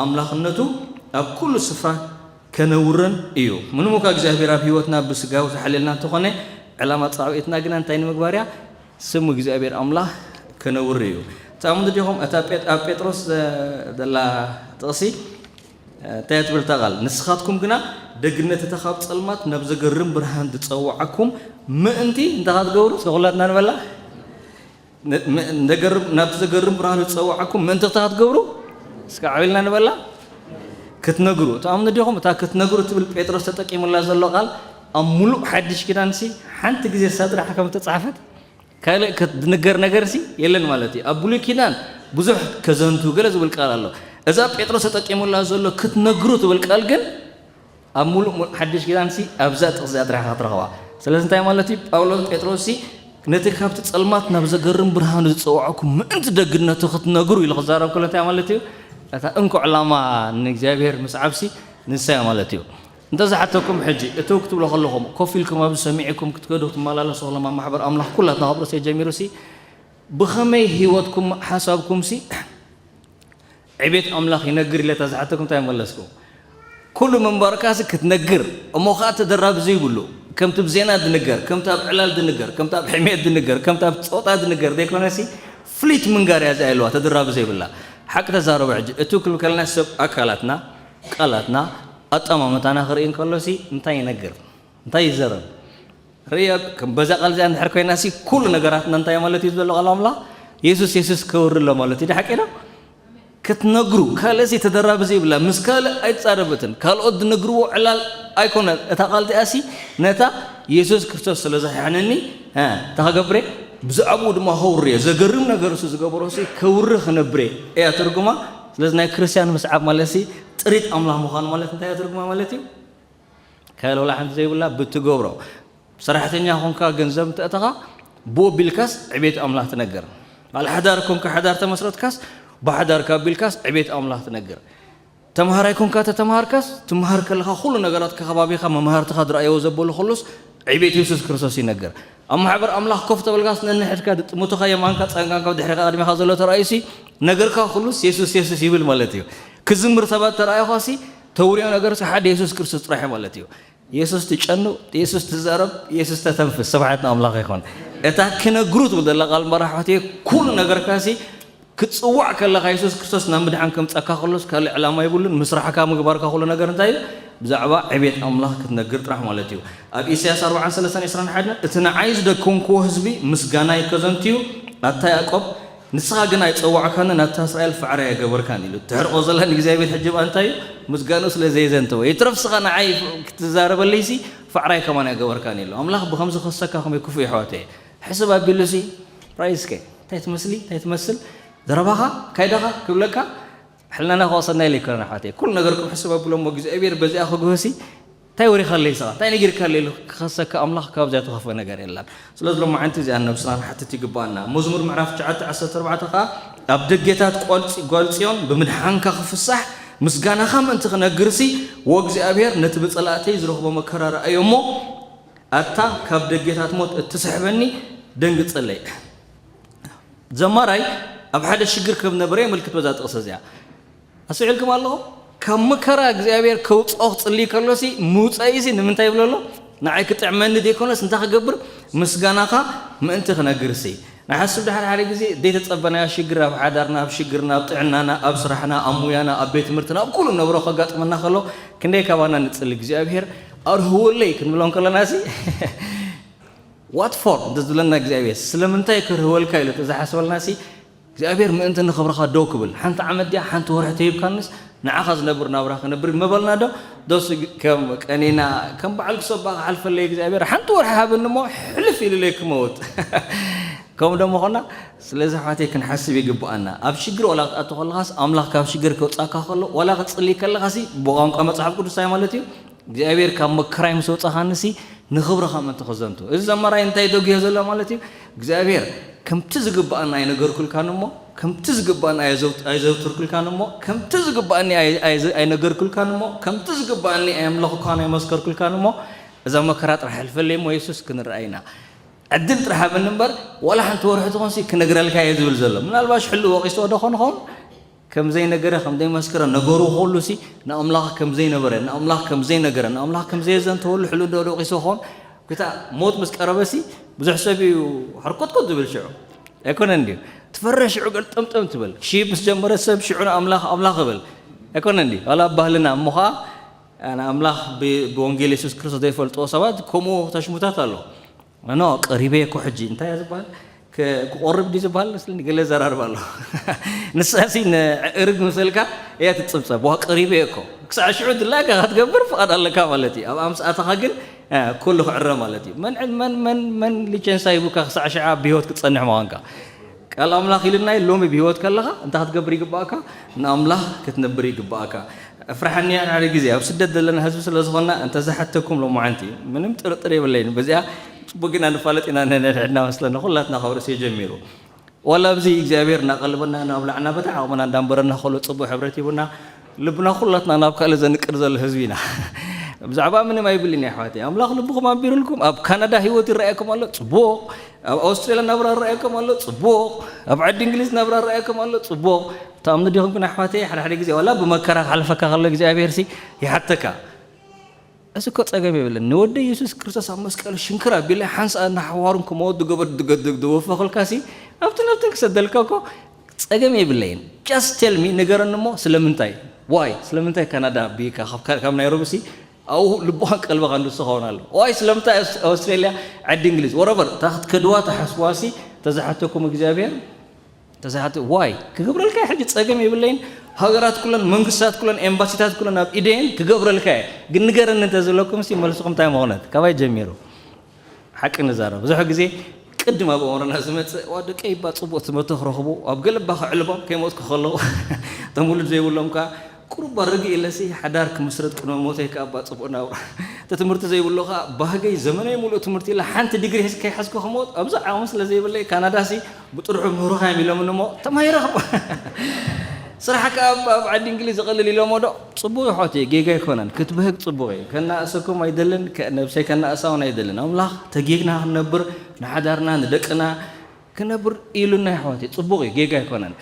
ኣምላኽነቱ ኣብ ኩሉ ስፍራ ከነውርን እዩ። ምንም እኳ እግዚኣብሔር ኣብ ህይወትና ብስጋዊ ተሓልየልና እንተኾነ፣ ዕላማ ጻውዒትና ግና እንታይ ንምግባር እያ? ስሙ እግዚኣብሔር ኣምላኽ ከነውሪ እዩ። ትኣምኑ ዲኹም? እታ ጴጥ-፣ ኣብ ጴጥሮስ ዘ-፣ ዘላ ጥቕሲ፣ እ፣ እንታይ እያ ትብል እታ ቃል? "ንስኻትኩም ግና ደግነት እታ ካብ ጸልማት ናብ ዘገርም ብርሃን ዝጸውዓኩም ምእንቲ እንታይ ክትገብሩ?" እስከ ኩላትና ንበላ። ን-፣ ም-፣ ንዘገርም-፣ ናብቲ ዘገርም ብርሃን ዝጸውዓኩም ምእንቲ እንታይ ክትገብሩ? እስከ ዓው ኢልና ንበላ። ክትነግሩ። ትኣምኑ ዲኹም? እታ ክትነግሩ ትብል ጴጥሮስ ተጠቂሙላ ዘሎ ቃል ኣብ ሙሉእ ሓድሽ ኪዳንሲ ሓንቲ ግዜ እሳ ጥራሕ ከም እተጻሕፈት ካልእ ክትንገር ነገርሲ የለን ማለት እዩ። ኣብ ብሉይ ኪዳን ብዙሕ ከዘንቱ ገለ ዝብል ቃል ኣሎ። እዛ ጴጥሮስ ተጠቂሙላ ዘሎ ክትነግሩ ትብል ቃል ግን ኣብ ሙሉእ፣ ሙሉእ ሓድሽ ኪዳንሲ ኣብዛ ጥቕሲ እዚኣ ጥራሕ ኢኻ ክትረኽባ። ስለዚ እንታይ ማለት እዩ? ጳውሎስ፣ ጴጥሮስሲ ነቲ ካብቲ ጸልማት ናብ ዘገርም ብርሃኑ ዝጸውዐኩም ምእንቲ ደግነቱ ክትነግሩ ኢሉ ክዛረብ ከሎ እንታይ ማለት እዩ? እታ እንኮ ዕላማ ንእግዚኣብሔር ምስዓብሲ ንሳ እያ ማለት እዩ። እንተ ዝሓተኩም ሕጂ፣ እትው ክትብሎ ከለኹም፣ ኮፍ ኢልኩም ኣብዚ ሰሚዕኩም ክትከዱ ክትመላለሱ ከለኹም፣ ኣብ ማሕበር ኣምላኽ ኩላትና ካብ ርእሰይ ጀሚሩሲ፣ ብኸመይ ህይወትኩም፣ ሓሳብኩምሲ ዕቤት ኣምላኽ ይነግር ኢለ እተ ዝሓተኩም እንታይ መለስኩም? ኩሉ ምንባርካሲ ክትነግር፣ እሞ ኸኣ ተደራቢ ዘይብሉ፣ ከምቲ ኣብ ዜና ዝንገር፣ ከምቲ ኣብ ዕላል ዝንገር፣ ከምቲ ኣብ ሕሜት ዝንገር፣ ከምቲ ኣብ ጾታ ዝንገር ዘይኮነሲ፣ ፍሊት ምንጋር እያ እዚኣ ኢልዋ፣ ተደራቢ ዘይብላ። ሓቂ ተዛረቡ ሕጂ። እትው ክብል ከለና ሰብ ኣካላትና፣ ቃላትና፣ ኣጠማምታና ክርኢ እንከሎሲ እንታይ ይነግር? እንታይ ይዛረብ? ርእዮ፣ ከም በዛ ቃል እዚኣ እንድሕር ኮይናሲ፣ ኩሉ ነገራትና እንታይ ማለት እዩ ዘሎ ቃል ኣምላኽ? የሱስ፣ የሱስ ከውሪ ኣሎ ማለት እዩ። ሓቂ ዶ? ክትነግሩ፣ ካልእሲ ተደራቢ ዘይብላ፣ ምስ ካልእ ኣይትጻረበትን። ካልኦት ዝነግርዎ ዕላል ኣይኮነን። እታ ቃል እዚኣሲ ነታ የሱስ ክርስቶስ ስለ ዘድሓነኒ፣ እ፣ እንታይ ክገብር እየ? ብዛዕባኡ ድማ ከውሪ እየ። ዘገርም ነገር እሱ ዝገበሮሲ ከውሪ ክነብር እየ እያ ትርጉማ። ስለዚ ናይ ክርስትያን ምስዓብ ማለትሲ ጥሪት ኣምላኽ ምዃን ማለት እንታይ እያ ትርጉማ ማለት እዩ? ከለውላ ሓንቲ ዘይብላ ብትገብሮ። ሰራሕተኛ ኾንካ ገንዘብ እንተእተኻ ብኡ ኣቢልካስ ዕቤት ኣምላኽ ትነግር። በዓል ሓዳር ኮንካ ሓዳር ተመስረትካስ ብሓዳርካ ኣቢልካስ ዕቤት ኣምላኽ ትነግር። ተምሃራይ ኮንካ ተተምሃርካስ ትምሃር ከለኻ ኩሉ ነገራት ከባቢኻ መምሃርትኻ ዝረኣየዎ ዘበሉ ኩሉስ ዕቤት የሱስ ክርስቶስ ይነግር። ኣብ ማሕበር ኣምላኽ ኮፍ ተበልካስ ነንሕድካ ዝጥምቱኻ የማንካ ጸጋምካ ብድሕሪኻ ቅድሚኻ ዘሎ ተራእዩሲ ነገርካ ኩሉስ የሱስ የሱስ ይብል ማለት እዩ። ክዝምር ሰባት ተራእዩኻሲ ተውርዮ ነገርሲ ሓደ የሱስ ክርስቶስ ጥራሕ እዩ ማለት እዩ። የሱስ ትጨኑ፣ የሱስ ትዛረብ፣ የሱስ ተተንፍስ። ስብሓት ንኣምላኽ ይኹን። እታ ክነግሩ ትብል ዘላ ቃል መራሕቲ ኩሉ ነገርካሲ ክትጽዋዕ ከለኻ የሱስ ክርስቶስ ናብ ምድሓን ከምጻካ ከሎስ ካልእ ዕላማ የብሉን። ምስራሕካ ምግባርካ ኩሉ ነገር እንታይ እዩ? ብዛዕባ ዕቤት ኣምላኽ ክትነግር ጥራሕ ማለት እዩ። ኣብ ኢሳያስ ኣርብዓን ሰለስተን ዕስራን ሓደን፣ "እቲ ንዓይ ዝደከምክዎ ህዝቢ ምስጋናይ ከዘንትዩ፣ ኣታ ያዕቆብ፣ ንስኻ ግን ኣይጸዋዕካንን ኣታ እስራኤል ፋዕራይ ኣይገበርካን" ኢሉ። ትሕርቆ ዘላ ንእግዚኣብሔር ሕጂ እባ እንታይ እዩ? ምስጋንኡ ስለ ዘየዘንተወ። ይትረፍ ንስኻ ንዓይ ክትዛረበለይሲ ፋዕራይ ከማን ኣይገበርካን ኢሉ። ኣምላኽ ብኸምዚ ክኸሰካ ከመይ ክፉእ እዩ ኣሕዋተየ። ሕስብ ኣቢሉሲ፣ ራእይ እስከ፣ እንታይ ትመስሊ፣ እንታይ ትመስል፣ ዘረባኻ፣ ካይዳኻ ክብለካ፣ ሕልናና ክወቕሰና ኢለ ኣይኮነን ኣሕዋተየ። ኩሉ ነገርኩም ሕስብ ኣብሎ እሞ እግዚኣብሔር በዚኣ ክጉህሲ፣ እንታይ ወሪኻለይ ንስኻ? እንታይ ነጊርካለይ ኢሉ ክኸሰካ ኣምላኽ ካብዚኣ ትኸፍእ ነገር የላን። ስለዚ ሎማዓንቲ እዚኣ ነብስና ክንሓትት ይግባኣና። መዝሙር ምዕራፍ ትሽዓተ ዓሰርተ ኣርባዕተ ከኣ፣ ኣብ ደጌታት ቋል-፣ ጓል ጽዮን ብምድሓንካ ክፍሳሕ፣ ምስጋናኻ ምእንቲ ክነግርሲ፣ ወእግዚኣብሔር ነቲ ብጸላእተይ ዝረኽቦ መከራ ረኣዮ እሞ፣ ኣታ ካብ ደጌታት ሞት እትስሕበኒ ደንግጸለይ። ዘማራይ ኣብ ሓደ ሽግር ከም ዝነበረ የመልክት በዛ ጥቕሲ እዚኣ። ኣስተውዒልኩም ኣለኹም? ካብ መከራ እግዚኣብሔር ከውጽኦ ክጽልይ ከሎሲ፣ ምውጸኢሲ ንምንታይ ይብሎ ኣሎ? ንዓይ ክጥዕመኒ ዘይኮነስ እንታይ ክገብር? ምስጋናኻ ምእንቲ ክነግርሲ። ንሓስብ ድሓር ሓደ ግዜ ዘይተጸበናዮ ሽግር ኣብ ሓዳርና፣ ኣብ ሽግርና፣ ኣብ ጥዕናና፣ ኣብ ስራሕና፣ ኣብ ሙያና፣ ኣብ ቤት ትምህርትና፣ ኣብ ኩሉ ነብሮ ከጋጥመና ከሎ፣ ክንደይ ካባና ንጽሊ እግዚኣብሔር ኣርህወለይ ክንብሎ እንከለናሲ፣ what for እንተ ዝብለና እግዚኣብሔር፣ ስለምንታይ ከርህወልካ ኢሉ ተዝሓስበልናሲ፣ እግዚኣብሔር ምእንቲ ንኽብርኻ ደው ክብል፣ ሓንቲ ዓመት ድያ ሓንቲ ወርሒ ተሂብካንስ ንዓኻ ዝነብር ናብራ ክነብር ምበልና ዶ? ዶስ ከም ቀኒና ከም በዓል ክሶባ ክሓልፈለይ እግዚኣብሔር ሓንቲ ወርሒ ሃብኒ እሞ ሕልፍ ኢሉለይ ክመውት። ከምኡ ደሞ ኾና። ስለዚ ኣሕዋተይ ክንሓስብ ይግብኣና። ኣብ ሽግር ዋላ ክትኣቱ ከለኻስ ኣምላኽ ካብ ሽግር ከውፃካ ከሎ ዋላ ክትፅሊ ከለኻሲ ብቋንቋ መፅሓፍ ቅዱሳይ ማለት እዩ እግዚኣብሔር ካብ መከራይ ምስ ወፃኻንሲ ንኽብርኻ ምእንቲ ክዘንቱ። እዚ ዘማራይ እንታይ ደጉዮ ዘሎ ማለት እዩ እግዚኣብሔር ከምቲ ዝግብኣኒ ኣይነገርኩልካን እሞ ከምቲ ዝግብኣኒ ኣይዘውት- ኣይዘውትርኩልካን እሞ ከምቲ ዝግብኣኒ ኣይ- ኣይ- ኣይነገርኩልካን እሞ ከምቲ ዝግብኣኒ ኣየምለኹካን ኣይመስከርኩልካን እሞ እዛ መከራ ጥራሕ ሕልፈለይ እሞ የሱስ ክንረኣይ ኢና። ዕድል ጥራሕ ሃበኒ እምበር ዋላ ሓንቲ ወርሒ ትኾንሲ ክነግረልካ እየ ዝብል ዘሎ። ምናልባሽ ሕሉ ወቒስዎ ዶ ኾን ኾን ከም ዘይነገረ ከም ዘይመስከረ ነገሩ ኩሉ ሲ ንኣምላኽ ከም ዘይነበረ ንኣምላኽ ከም ዘይነገረ ንኣምላኽ ከም ዘየዘንተወሉ ሕሉ ዶ ወቒስዎ ኾን። ግታ ሞት ምስ ቀረበ ሲ ብዙሕ ሰብ እዩ ሕርኮትኮት ዝብል ሽዑ ኣይኮነን ድዩ? ትፈረ ሽዑ ገልጠምጠም ትብል ሺ ምስ ጀመረ ሰብ ሽዑ ንኣምላኽ ኣምላኽ ይብል ኣይኮነን ድዩ? ዋላ ኣብ ባህልና እሞ ኸዓ ንኣምላኽ ብ- ብወንጌል የሱስ ክርስቶስ ዘይፈልጥዎ ሰባት ከምኡ ተሽሙታት ኣሎ። ኖ ቀሪበ እኮ ሕጂ እንታይ እያ ዝበሃል? ክ- ክቆርብ ድዩ ዝበሃል መስለኒ ገለ ዘራርባ ኣሎ። ንሳሲ ንእርግ ምሰልካ እያ ትጽብጸብ ዋ ቀሪበ እኮ ክሳዕ ሽዑ ድላካ ክትገብር ፍቓድ ኣለካ ማለት እዩ። ኣብ ኣምስኣትኻ ግን እ፣ ኩሉ ክዕረ ማለት እዩ። መን መን መን መን ሊቸንሳ ሂቡካ ክሳዕ ሽዓ ብህይወት ክትጸንሕ ምዃንካ? ቃል ኣምላኽ ኢሉና እዩ። ሎሚ ብህይወት ከለኻ እንታይ ክትገብር ይግባእካ? ንኣምላኽ ክትነብር ይግባእካ። እፍርሓኒ ሓደ ሓደ ግዜ ኣብ ስደት ዘለና ህዝቢ ስለ ዝኾንና እንተዝሓተኩም ሎማዓንቲ ምንም ጥርጥር የብለይን። በዚኣ ጽቡቅ ግና ንፋለጥ ኢና ነንሕድሕድና መስለና ኩላትና ካብ ርእሲ ጀሚሩ። ዋላ ኣብዚ እግዚኣብሔር እናቐልበና እናብላዕና በታ ዓቕምና እንዳንበረና ከሎ ጽቡቅ ሕብረት ሂቡና ልብና ኩላትና ናብ ካልእ ዘንቅር ዘሎ ህዝቢ ኢና። ብዛዕባ ምንም ኣይብልን እየ ኣሕዋተይ። ኣምላኽ ልብኹም ኣንቢሩልኩም ኣብ ካናዳ ህይወት ይረኣየኩም ኣሎ ጽቡቕ፣ ኣብ ኣውስትራልያ ናብራ ይረኣየኩም ኣሎ ጽቡቕ፣ ኣብ ዓዲ እንግሊዝ ናብራ ይረኣየኩም ኣሎ ጽቡቕ። ትኣምኑ ዲኹም ግን ኣሕዋተይ ሓደ ሓደ ግዜ ዋላ ብመከራ ክሓልፈካ ከሎ እግዚኣብሔር ሲ ይሓተካ። እዚ እኮ ጸገም የብለን። ንወዲ የሱስ ክርስቶስ ኣብ መስቀል ሽንክር ኣቢለ ሓንሳእ ንሓዋሩን ክመወት ዝገበር ዝወፈኽልካ ሲ ኣብትን ኣብትን ክሰደልካ እኮ ጸገም የብለይን። Just tell me ንገረኒ እሞ ስለምንታይ? Why? ስለምንታይ ካናዳ ኣቢካ ካብ ካብ ናይሮቢ ሲ ኣብኡ ልብኻን ቀልብኻን ንሱ ኸውን ኣሎ። Why ስለምንታይ ኣውስ- ኣውስትራልያ ዓዲ እንግሊዝ whatever እታ ክትከድዋ ተሓስብዋ ሲ ተዝሓተኩም እግዚኣብሔር ተዛሓቲ ዋይ ክገብረልካ እየ ሕጂ ጸገም የብለይን። ሃገራት ኩለን መንግስታት ኩለን ኤምባሲታት ኩለን ኣብ ኢደየን ክገብረልካ እየ። ግን ንገረኒ እንተዝብለኩም ሲ መልስኹም እንታይ ምኾነት? ካባይ ጀሚሩ ሓቂ ንዛረብ። ብዙሕ ግዜ ቅድም ኣብ ኣእምሮና ዝመጽእ ዋ ደቀይ እባ ጽቡቕ ትምህርቲ ክረኽቡ ኣብ ገለ እባ ከዕልቦም ከይሞትኩ ከለኹ እቶም ውሉድ ዘይብሎም ከኣ ቁሩብ ርግእ ኢለሲ ሓዳር ክምስርት ቅድሚ ሞተይ ከኣ እባ ጽቡቕ ናብራ እቲ ትምህርቲ ዘይብሉ ከኣ ባህገይ ዘመነይ ሙሉእ ትምህርቲ ኢለ ሓንቲ ዲግሪ ሒዝ ከይሓዝኩ ክሞት ኣብዚ ዓቕሚ ስለ ዘይብለይ ካናዳሲ ብጥርሑ ምህሩኻ እዮም ኢሎምኒ እሞ ተማሂረ ክባ ስራሕ ከኣ ኣብ ኣብ ዓዲ እንግሊዝ ዝቐልል ኢሎሞ ዶ ጽቡቕ እዩ ሓወተይ ጌጋ ኣይኮነን ክትብህግ ጽቡቕ እዩ ከናእሰኩም ኣይደልን ከ- ነብሰይ ከናእሳ እውን ኣይደልን ኣምላኽ ተጌግና ክንነብር ንሓዳርና ንደቅና ክነብር ኢሉና ኣሕዋተይ ጽቡቕ እዩ ጌጋ ኣይኮነን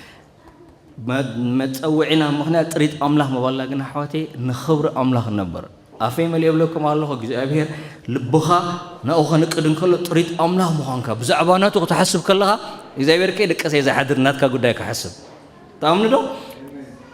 መ- መጸውዒና ምኽንያት ጥሪት ኣምላኽ ምባልና ግን ኣሕዋተይ ንኽብሪ ኣምላኽ ንነብር ኣፈይ መሊኦ እብለኩም ኣለኹ እግዚኣብሔር ልብኻ ናብኡ ከንቅድ እንከሎ ጥሪት ኣምላኽ ምዃንካ ብዛዕባ ናቱ ክትሓስብ ከለኻ እግዚኣብሔር ከይ ደቀሰ እየ ዝሓድር ናትካ ጉዳይ ክሓስብ ትኣምኑ ዶ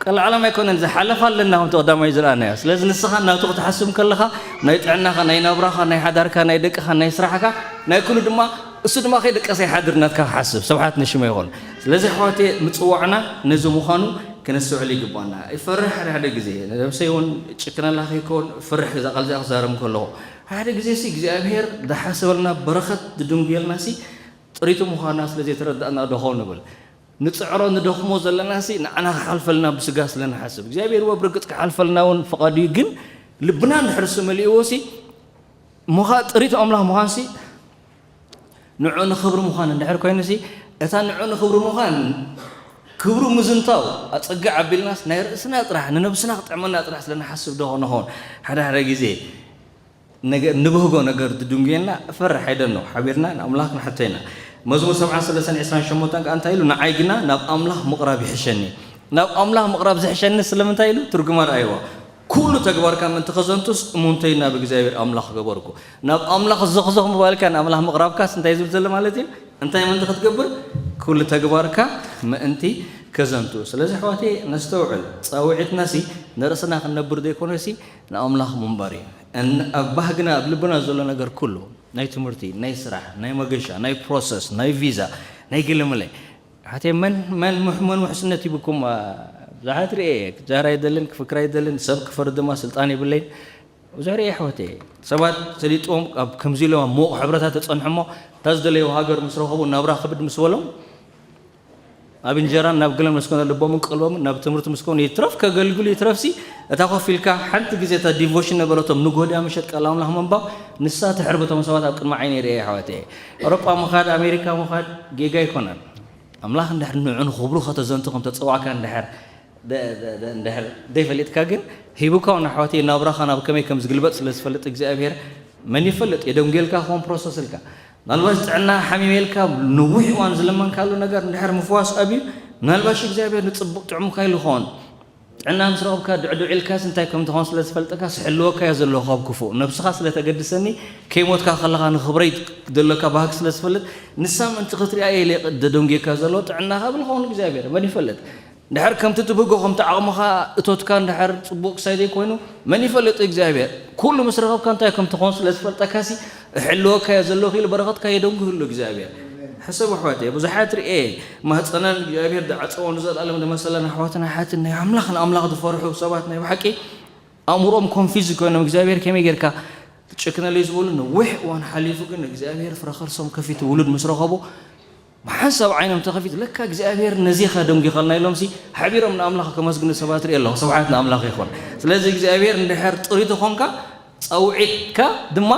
ቀልዓለም ኣይኮነን ዝሓለፍ ኣለና ከምቲ ቀዳማይ ዝረኣናዮ ስለዚ ንስኻ ናቱ ክትሓስብ ከለኻ ናይ ጥዕናኻ ናይ ናብራኻ ናይ ሓዳርካ ናይ ደቅኻ ናይ ስራሕካ ናይ ኩሉ ድማ እሱ ድማ ከይ ደቀሰ ይሓድር ናትካ ክሓስብ ስብሓት ንሽሙ ይኹን ስለዚ ኣሕዋት ምፅዋዕና ነዚ ምዃኑ ክነስተውዕል ይግባና ይፈርሕ ሓደ ሓደ ግዜ ንነብሰይ እውን ጭክነላ ከይከውን ፈርሕ እዛ ቃል እዚኣ ክዛረብ ከለኹ ሓደ ግዜ ሲ እግዚኣብሔር ዝሓሰበልና በረኸት ዝድንጉየልና ሲ ጥሪቱ ምዃና ስለ ዘይተረዳእና ዶ ኸውን ንብል ንፅዕሮ ንደኽሞ ዘለና ሲ ንዓና ክሓልፈልና ብስጋ ስለ ንሓስብ እግዚኣብሔር ወ ብርግፅ ክሓልፈልና እውን ፍቓዱ እዩ ግን ልብና እንድሕር ሲ መሊእዎ ሲ እሞ ከዓ ጥሪቱ ኣምላኽ ምዃን ሲ ንዑ ንኽብሪ ምዃን እንድሕር ኮይኑ ሲ እታ ንዑ ንኽብሪ ምዃን ክብሩ ምዝንታው ኣፀግዕ ኣቢልናስ ናይ ርእስና ጥራሕ ንነብስና ክጥዕመና ጥራሕ ስለ ንሓስብ ዶ ንኸውን ሓደ ሓደ ግዜ ንብህጎ ነገር ድድንጉየና እፈርሕ ኣይደኖ ሓቢርና ንኣምላኽ ንሕቶ ኢና መዝሙር ሰብዓ ሰለስተን ዕስራን ሸሞንተን ከዓ እንታይ ኢሉ ንዓይ ግና ናብ ኣምላኽ ምቕራብ ይሕሸኒ ናብ ኣምላኽ ምቕራብ ዝሕሸኒ ስለምንታይ ኢሉ ትርጉማ ረኣይዋ ኩሉ ተግባርካ ምእንቲ ከዘንቱስ እሙንተይ ናብ እግዚኣብሔር ኣምላኽ ገበርኩ ናብ ኣምላኽ ዘኽዘኽ ምባልካ ንኣምላኽ ምቕራብካስ እንታይ ዝብል ዘሎ ማለት እዩ እንታይ ምእንቲ ክትገብር ኩሉ ተግባርካ ምእንቲ ከዘንቱ ስለዚ ኣሕዋተይ ነስተውዕል ፃውዒትናሲ ንርእስና ክንነብር ዘይኮነሲ ንኣምላኽ ምንባር እዩ ኣብ ባህግና ኣብ ልብና ዘሎ ነገር ኩሉ ናይ ትምህርቲ ናይ ስራሕ ናይ መገሻ ናይ ፕሮሰስ ናይ ቪዛ ናይ ገለመለ ሓተይ መን መን ምሕ- መን ውሕስነት ሂብኩም? አ፣ ብዙሓት ርእየ እየ። ክዛራ ኣይደልን፣ ክፍክር ኣይደልን፣ ሰብ ክፈርድ ድማ ስልጣን የብለይን። ብዙሕ ርእየ ኣሕዋተይ። ሰባት ሰሊጥዎም ኣብ ከምዚ ኢሎም ኣብ ምዉቕ ሕብረታት ተጸንሑ እሞ፣ እታ ዝደለይዎ ሃገር ምስ ረኸቡ፣ ናብራ ክብድ ምስ በሎም፣ ኣብ እንጀራን ናብ ገለን መስኮነ ልቦምን ቀልቦምን ናብ ትምህርቲ ምስ ኮኑ ይትረፍ ከገልግሉ ይትረፍሲ፣ እታ ኮፍ ኢልካ ሓንቲ ግዜ እታ ዲቮሽን ነበረቶም ንጎድያ ምሸት ቃል ኣምላኽ ምንባብ፣ ንሳ ትሕርብቶም ሰባት ኣብ ቅድሚ ዓይነይ ርእየ ኣሕዋተይ። ኤውሮጳ ምኻድ፣ ኣሜሪካ ምኻድ ጌጋ ኣይኮነን። ኣምላኽ እንድሕር ንዑ ንኽብሩ ከተዘንቱ ከም ተጸዋዕካ እንድሕር ደ-፣ ደ-፣ ደ-፣ እንድሕር ዘይፈሊጥካ ግን፣ ሂቡካ እውን ኣሕዋተይ ናብራኻ ናብ ከመይ ከም ዝግልበጥ ስለ ዝፈልጥ እግዚኣብሔር፣ መን ይፈልጥ? የደንጌልካ ክኸውን ፕሮሰስ ኢልካ። ምናልባሽ ጥዕና ሓሚመ ኢልካ ነዊሕ እዋን ዝለመንካሉ ነገር እንድሕር ምፍዋስ ኣብዩ፣ ምናልባሽ እግዚኣብሔር ንጽቡቕ ጥዕሙካ ኢሉ ይኸውን። ጥዕና ምስ ረኸብካ ድዕዱዕ ኢልካስ እንታይ ከም ትኾን ስለ ዝፈልጠካስ፣ ሕልወካ እየ ዘለኹ ካብ ክፉእ። ነብስኻ ስለ ተገድሰኒ፣ ከይሞትካ ከለኻ ንኽብረይ ዘለካ ባህጊ ስለ ዝፈልጥ፣ ንሳ ምእንቲ ክትሪኣ እየ ኢለ ደደንጌካ ዘሎ። ጥዕናኻ ብልኸውን እግዚኣብሔር፣ መን ይፈልጥ? እንድሕር ከምቲ ትብህጎ፣ ከምቲ ዓቕምኻ እቶትካ እንድሕር ጽቡቕ ክሳይ ዘይኮይኑ፣ መን ይፈልጥ እግዚኣብሔር? ኩሉ ምስ ረኸብካ እንታይ ከም ትኾን ስለ ዝፈልጠካሲ፣ እሕልወካ እየ ዘለኹ ኢሉ በረኸትካ የደንጉ ይህሉ እግዚኣብሔር። ሕሰብ ኣሕዋተይ፣ ብዙሓት ርእየ፣ ማህፀነን እግዚኣብሔር ዝዓጸዎ ንዘለኣለም ዝመሰለን ኣሕዋትን ኣሓትን ናይ ኣምላኽ ንኣምላኽ ዝፈርሑ ሰባት ናይ ብሓቂ ኣእምሮኦም ኮንፊዝ ኮይኖም፣ እግዚኣብሔር ከመይ ጌርካ ትጨክነለይ ዝበሉ ነዊሕ እዋን ሓሊፉ፣ ግን እግዚኣብሔር ፍረ ከርሶም ከፊቱ ውሉድ ምስ ረኸቡ፣ ብሓንሳብ ዓይኖም ተኸፊቱ፣ ለካ እግዚኣብሔር ነዚ ኸ ደንጊኸልና ኢሎምሲ ሓቢሮም ንኣምላኽ ከመስግኑ ሰባት ርኢ ኣለኹ። ስብሓት ንኣምላኽ ይኹን። ስለዚ እግዚኣብሔር እንድሕር ጥሪቱ ኾንካ፣ ጸውዒትካ ድማ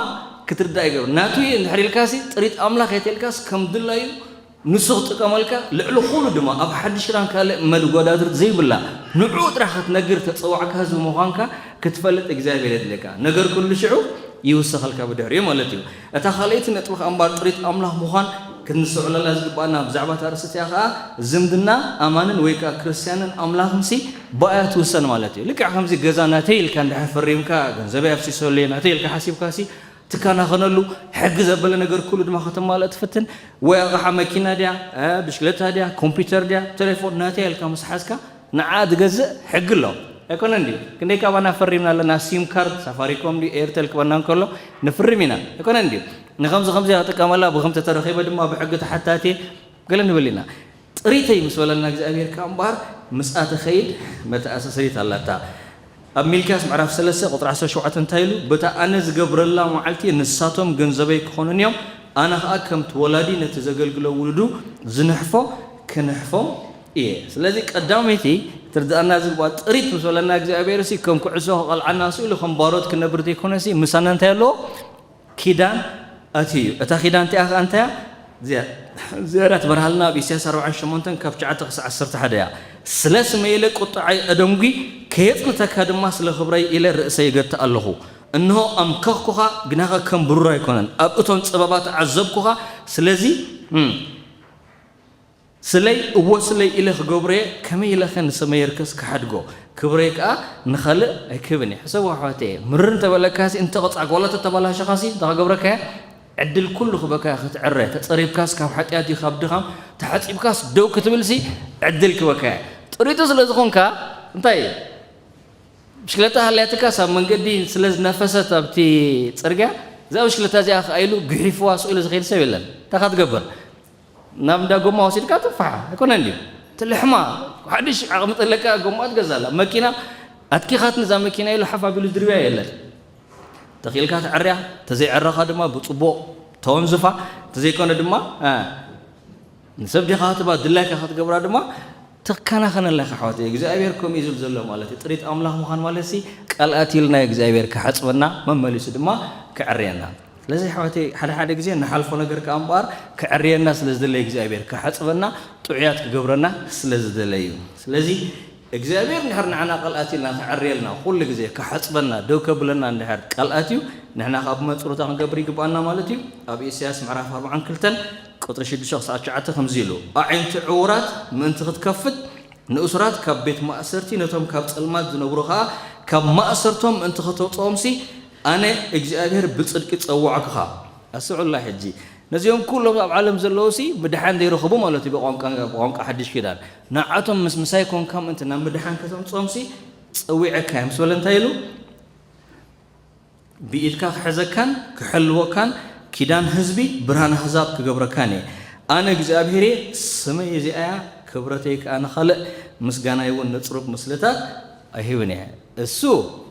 ክትርዳእ ይገብር። ናቱ እየ እንድሕር ኢልካሲ፣ ጥሪት ኣምላኽ እየ ተልካስ፣ ከም ድላዩ ንሱ ክጥቀመልካ፣ ልዕሊ ኩሉ ድማ ኣብ ሓድሽ ኪዳን ካልእ መወዳድርቲ ዘይብላ፣ ንዕኡ ጥራሕ ክትነግር ተጸዋዕካ ህዝቢ ምዃንካ ክትፈልጥ እግዚኣብሔር የድልየካ። ነገር ኩሉ ሽዑ ይውሰኸልካ ብድሕሪኡ ማለት እዩ። እታ ካልኣይቲ ነጥቢ ከኣ እምበኣር ጥሪት ኣምላኽ ምዃን ክንስተውዕለላ ዝግብኣና ብዛዕባ እታ ኣርእስቲ እቲኣ ከኣ ዝምድና ኣማንን ወይ ከኣ ክርስትያንን ኣምላኽንሲ ብኣያ ትውሰን ማለት እዩ። ልክዕ ከምዚ ገዛ ናተይ ኢልካ እንድሕር ፈሪምካ፣ ገንዘበይ ኣፍሲሰሉ እየ ናተይ ኢልካ ሓሲብካሲ ትከናኸነሉ፣ ሕጊ ዘበለ ነገር ኩሉ ድማ ከተማልእ ትፍትን። ወይ ኣቕሓ መኪና ድያ፣ እ፣ ብሽክለታ ድያ፣ ኮምፒውተር ድያ፣ ቴሌፎን ናተይ ኢልካ ምስ ሓዝካ ንዓ ዝገዝእ ሕጊ ኣሎ። ኣይኮነን ድዩ? ክንደይ ካባና ፈሪምና ኣለና? ሲም ካርድ ሳፋሪኮም ድዩ ኤርቴል ክበና እንከሎ ንፍርም ኢና። ኣይኮነን ድዩ? ንኸምዚ ከምዚ ክጥቀመላ ብኸምቲ ተረኺበ ድማ ብሕጊ ተሓታቲ ገለ ንብል ኢና። ጥሪተይ ምስ በለና እግዚኣብሔር ከኣ እምበኣር ምስኣ ትኸይድ መተኣሳሰሪት ኣላታ። ኣብ ሚልክያስ ምዕራፍ ሰለስተ ቁጥሪ ዓሰርተ ሸውዓተ እንታይ ኢሉ? በታ ኣነ ዝገብረላ መዓልቲ ንሳቶም ገንዘበይ ክኾኑኒ እዮም፣ ኣነ ኸኣ ከምቲ ወላዲ ነቲ ዘገልግሎ ውሉዱ ዝንሕፎ ክንሕፎም እየ። ስለዚ ቀዳመይቲ ትርድኣና ዝግባእ ጥሪት ምስ በለና እግዚኣብሔር ሲ ከም ኩዕሶ ክቐልዓና ስኢሉ ከም ባሮት ክነብር ዘይኮነሲ ምሳና እንታይ ኣለዎ? ኪዳን ኣትዩ እዩ። እታ ኪዳን እቲኣ ኸኣ እንታይ እያ? ዝያ-፣ ዝያዳ ትበርሃልና ኣብ ኢሳያስ ኣርብዓን ሸሞንተን ካብ ትሽዓተ ክሳዕ ዓሰርተ ሓደ እያ። ስለ ስመይ ኢለ ቁጥዓይ ኣደንጒ፣ ከየጽንተካ ድማ ስለ ክብረይ ኢለ ርእሰይ እገትእ ኣለኹ። እንሆ ኣምከኽኩኻ፣ ግናኸ ከም ብሩር ኣይኮነን። ኣብ እቶን ጸበባ ተዓዘብኩኻ። ስለዚ፣ እም፣ ስለይ እዎ ስለይ ኢለ ክገብሮ'የ፣ ከመይ ኢለኸ ንሰመየርከስ ክሓድጎ፣ ክብረይ ከኣ ንኻልእ ኣይክህብን እየ። ሕሰቡ ኣሕዋተየ፣ ምርር እንተበለካሲ፣ እንተቐጻዕካ፣ ዋላ ተተባላሸኻሲ፣ እንታይ ክገብረካ'የ? ዕድል ኩሉ ክበካ'የ ክትዕረ፣ ተጸሪብካስ ካብ ሓጢኣት እዩ፣ ካብ ድኻም፣ ተሓጺብካስ ደው ክትብልሲ ዕድል ክበካ'የ። ጥሪቱ ስለ ዝኾንካ፣ እንታይ እዩ? ብሽክለታ ሃልያትካስ ኣብ መንገዲ ስለ ዝነፈሰት ኣብቲ ጽርግያ፣ እዛ ብሽክለታ እዚኣ ከኣ ኢሉ ግሒፍዋ ስቕ ኢሉ ዝኸይድ ሰብ የለን። እንታይ ኢኻ ትገብር? ናብ እንዳ ጎማ ወሲድካ ትፋሓ። ኣይኮነን ድዩ? ትልሕማ፣ ሓድሽ ዓቕሚ ተለካ ጎማ ትገዛላ። መኪና ኣትኪኻት ነዛ መኪና ኢሉ ሓፍ ኣቢሉ ዝድርብያ የለን። ተኺእልካ ትዕርያ፣ ተዘይዕረኻ ድማ ብጽቡቕ ተወንዝፋ፣ ተዘይኮነ ድማ፣ እ፣ ንሰብ ዲኻ ትባ ድላይካ ክትገብራ ድማ ትከናኸነላ ኢኻ ኣሕዋተይ። እግዚኣብሔር ከምኡ እዩ ዝብል ዘሎ ማለት እዩ። ጥሪት ኣምላኽ ምዃን ማለትሲ ቃል ኣትዩልና እዩ እግዚኣብሔር ክሓጽበና፣ መመሊሱ ድማ ክዕርየና። ስለዚ ኣሕዋተይ ሓደ ሓደ ግዜ ንሓልፎ ነገር ከኣ እምበኣር ክዕርየና ስለ ዝደለየ እግዚኣብሔር ክሓጽበና፣ ጥዑያት ክገብረና ስለ ዝደለየ እዩ። ስለዚ እግዚኣብሔር እንድሕር ንዓና ቃል ኣትዩልና ክዕርየልና፣ ኩሉ ግዜ ክሓጽበና፣ ደው ከብለና እንድሕር ቃል ኣትዩ፣ ንሕና ከኣ ብመንጽሩ እንታይ ክንገብር ይግብኣና ማለት እዩ? ኣብ ኢሳያስ ምዕራፍ ኣርብዓን ክልተን ቁጽሪ ሽዱሽተ ክሳዕ ትሽዓተ ከምዚ ኢሉ፣ ኣዒንቲ ዕዉራት ምእንቲ ክትከፍት፣ ንእሱራት ካብ ቤት ማእሰርቲ፣ ነቶም ካብ ጸልማት ዝነብሩ ኸኣ ካብ ማእሰርቶም ምእንቲ ከተውጽኦምሲ፣ ኣነ እግዚኣብሔር ብጽድቂ ጸዋዕኩኻ። ኣስተውዕሉላ ሕጂ። ነዚኦም ኩሎም ኣብ ዓለም ዘለዉሲ ምድሓን ዘይረኸቡ ማለት እዩ፣ ብቋንቋ፣ ብቋንቋ ሓድሽ ኪዳን። ንዓቶም ምስ ምሳይ ኮንካ ምእንቲ ናብ ምድሓን ከተምጽኦምሲ ጸዊዐካ እየ ምስ በለ እንታይ ኢሉ? ብኢድካ ክሕዘካን ክሕልወካን ኪዳን ህዝቢ ብርሃን ኣህዛብ ክገብረካን እየ። ኣነ እግዚኣብሔር እየ፣ ስመይ እዚኣ እያ፣ ክብረተይ ከኣ ንኻልእ፣ ምስጋናይ እውን ንጽሩብ ምስልታት ኣይህብን እየ። እሱ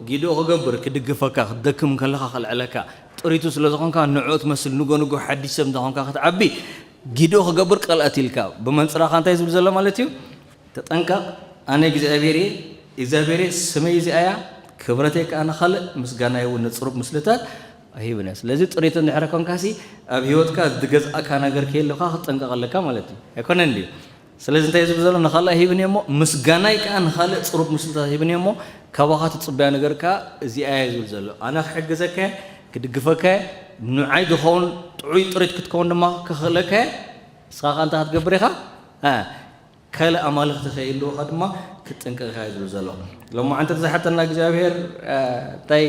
ጊድኡ ክገብር፣ ክድግፈካ፣ ክትደክም ከለኻ ከልዕለካ፣ ጥሪቱ ስለ ዝኾንካ ንዕኡ ትመስል፣ ንጎ ንጎ ሓድሽ ሰብ እንተኾንካ ክትዓቢ፣ ጊድኡ ክገብር ቃል ኣትልካ። ብመንጽራኻ እንታይ ዝብል ዘሎ ማለት እዩ? ተጠንቀቕ፣ ኣነ እግዚኣብሔር እየ፣ እግዚኣብሔር እየ፣ ስመይ እዚኣ እያ፣ ክብረተይ ከኣ ንኻልእ፣ ምስጋናይ እውን ንጽሩብ ምስልታት ኣይህብን እየ። ስለዚ ጥሪት እንድሕር ኮንካሲ ኣብ ህይወትካ ዝገዝኣካ ነገር ክህልካ ክትጠንቀቕ ኣለካ ማለት እዩ። ኣይኮነን ድዩ? ስለዚ እንታይ ዝብል ዘሎ? ንኻልእ ኣይህብን እየ እሞ፣ ምስጋናይ ከኣ ንኻልእ ጽሩብ ምስልታት ኣይህብን እየ እሞ፣ ካባኻ ትጽበያ ነገር ከኣ እዚኣ እያ ዝብል ዘሎ። ኣነ ክሕግዘካ እየ፣ ክድግፈካ እየ፣ ንዓይ ዝኸውን ጥዑይ ጥሪት ክትከውን ድማ ክኽእለካ እየ። ንስኻ ከኣ እንታይ ክትገብር ኢኻ? እ፣ ካልእ ኣማልኽቲ ከይህልውኻ ድማ ክትጥንቀቕ ኢኻ እዩ ዝብል ዘሎ። ሎማዓንቲ ዝሓተና እግዚኣብሔር፣ እ፣ እንታይ፣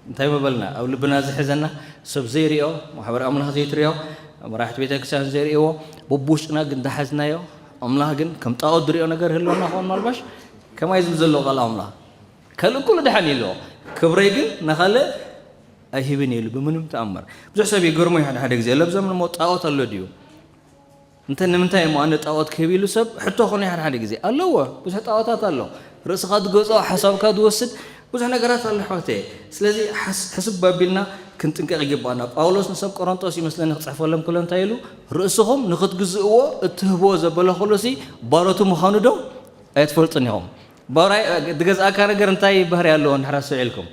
እንታይ ምበልና? ኣብ ልብና ዝሕዘና፣ ሰብ ዘይርእዮ፣ ማሕበር ኣምላኽ ዘይትርእዮ፣ መራሕቲ ቤተ ክርስቲያን ዘይርእይዎ፣ በብውሽጥና ግን ዝሓዝናዮ፣ ኣምላኽ ግን ከም ጣዖት ዝርእዮ ነገር ህልወና ክኾን ማልባሽ፣ ከማይ ዝብል ዘሎ ቃል ኣምላኽ። ካልእ ኩሉ ደሓን ይልዎ፣ ክብረይ ግን ንኻልእ ኣይህብን ኢሉ ብምንም ተኣምር። ብዙሕ ሰብ ይገርሞ እዩ ሓደ ሓደ ግዜ። ለብዞም እሞ ጣዖት ኣሎ ድዩ? እንተ ንምንታይ እሞ ኣነ ጣዖት ክህብ ኢሉ ሰብ ሕቶ ኾነ ሓደ ሓደ ግዜ ኣለዎ። ብዙሕ ጣዖታት ኣሎ። ርእስኻ ዝገዝኦ፣ ሓሳብካ ዝወስድ ብዙሕ ነገራት ኣሎ ኣሕዋተየ። ስለዚ ሓስ-፣ ሕስብ ኣቢልና ክንጥንቀቕ ይግባና። ጳውሎስ ንሰብ ቆሮንጦስ ይመስለኒ ክጽሕፈሎም ከሎ እንታይ ኢሉ? "ርእስኹም ንኽትግዝእዎ እትህብዎ ዘበለ ኩሉሲ ባሮቱ ምዃኑ ዶ ኣይትፈልጡን ኢኹም?" ባራይ ዝገዝኣካ ነገር እንታይ ባህሪ ኣለዎ እንድሕር ኣስተውዒልኩም?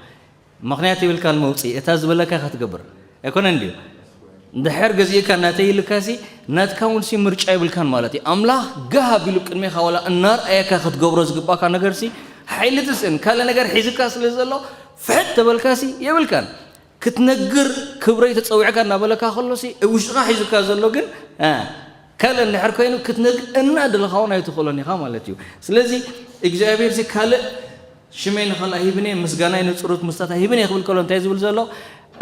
ምኽንያት የብልካን መውጽኢ፣ እታ ዝበለካ ኢኻ ትገብር። ኣይኮነን ድዩ? እንድሕር ገዚእካ ናተይ ኢልካሲ፣ ናትካ እውን ሲ ምርጫ የብልካን ማለት እዩ። ኣምላኽ ጋህ ኣቢሉ ቅድሜኻ ዋላ እናርኣየካ ክትገብሮ ዝግባእካ ነገርሲ፣ ሓይሊ ትስእን። ካልእ ነገር ሒዝካ ስለ ዘሎ፣ ፍሕጥ ተበልካሲ የብልካን። ክትነግር ክብረይ ተጸዊዕካ እናበለካ ከሎሲ፣ ውሽጥኻ ሒዙካ ዘሎ ግን፣ እ፣ ካልእ እንድሕር ኮይኑ፣ ክትነግር እናደለኻ እውን ኣይትኽእሎን ኢኻ ማለት እዩ። ስለዚ፣ እግዚኣብሔር ሲ ካልእ ሽመይ ንኻልእ ኣይህብን እየ፣ ምስጋናይ ንጽሩብ ምስልታት ኣይህብን እየ ክብል ከሎ እንታይ ዝብል ዘሎ?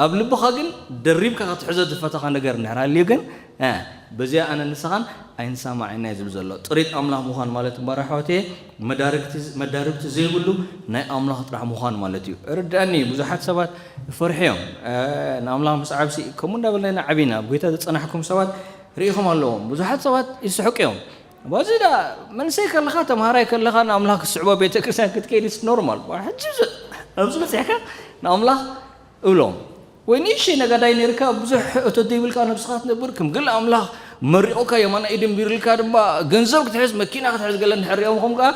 ኣብ ልብኻ ግን ደሪብካ ክትሕዞ ዝፈተኻ ነገር እንድሕር ሃልዩ ግን፣ እ፣ በዚኣ ኣነ ንስኻን ኣይንሰማማዕን ኢና እዩ ዝብል ዘሎ። ጥሪት ኣምላኽ ምዃን ማለት እምበኣር ኣሕዋተየ፣ መዳርግቲ፣ መዳርግቲ ዘይብሉ ናይ ኣምላኽ ጥራሕ ምዃን ማለት እዩ። ርድኣኒ እዩ፣ ብዙሓት ሰባት ይፈርሑ እዮም። እ፣ ንኣምላኽ ምስዓብሲ ከምኡ እንዳበልና ኢና ዓቢና። ኣብ ጐይታ ዝጸናሕኩም ሰባት ርኢኹም ኣለዎም። ብዙሓት ሰባት ይስሕቁ እዮም። በዚ ዳ መንእሰይ ከለኻ፣ ተምሃራይ ከለኻ ንኣምላኽ ክትስዕቦ ቤተ ክርስቲያን ክትከይድ it's normal። ሕጂ ዝ-፣ ኣብዚ በጺሕካ ንኣምላኽ እብሎም። ወይ ንእሽተይ ነጋዳይ ነይርካ፣ ብዙሕ እቶት ዘይብልካ ነብስኻ ትነብር፣ ከም ገለ ኣምላኽ መሪቑካ፣ የማናይ ኢድ ኣንቢሩልካ ድማ ገንዘብ ክትሕዝ፣ መኪና ክትሕዝ ገለ እንድሕር ሪኦምኹም ከኣ፣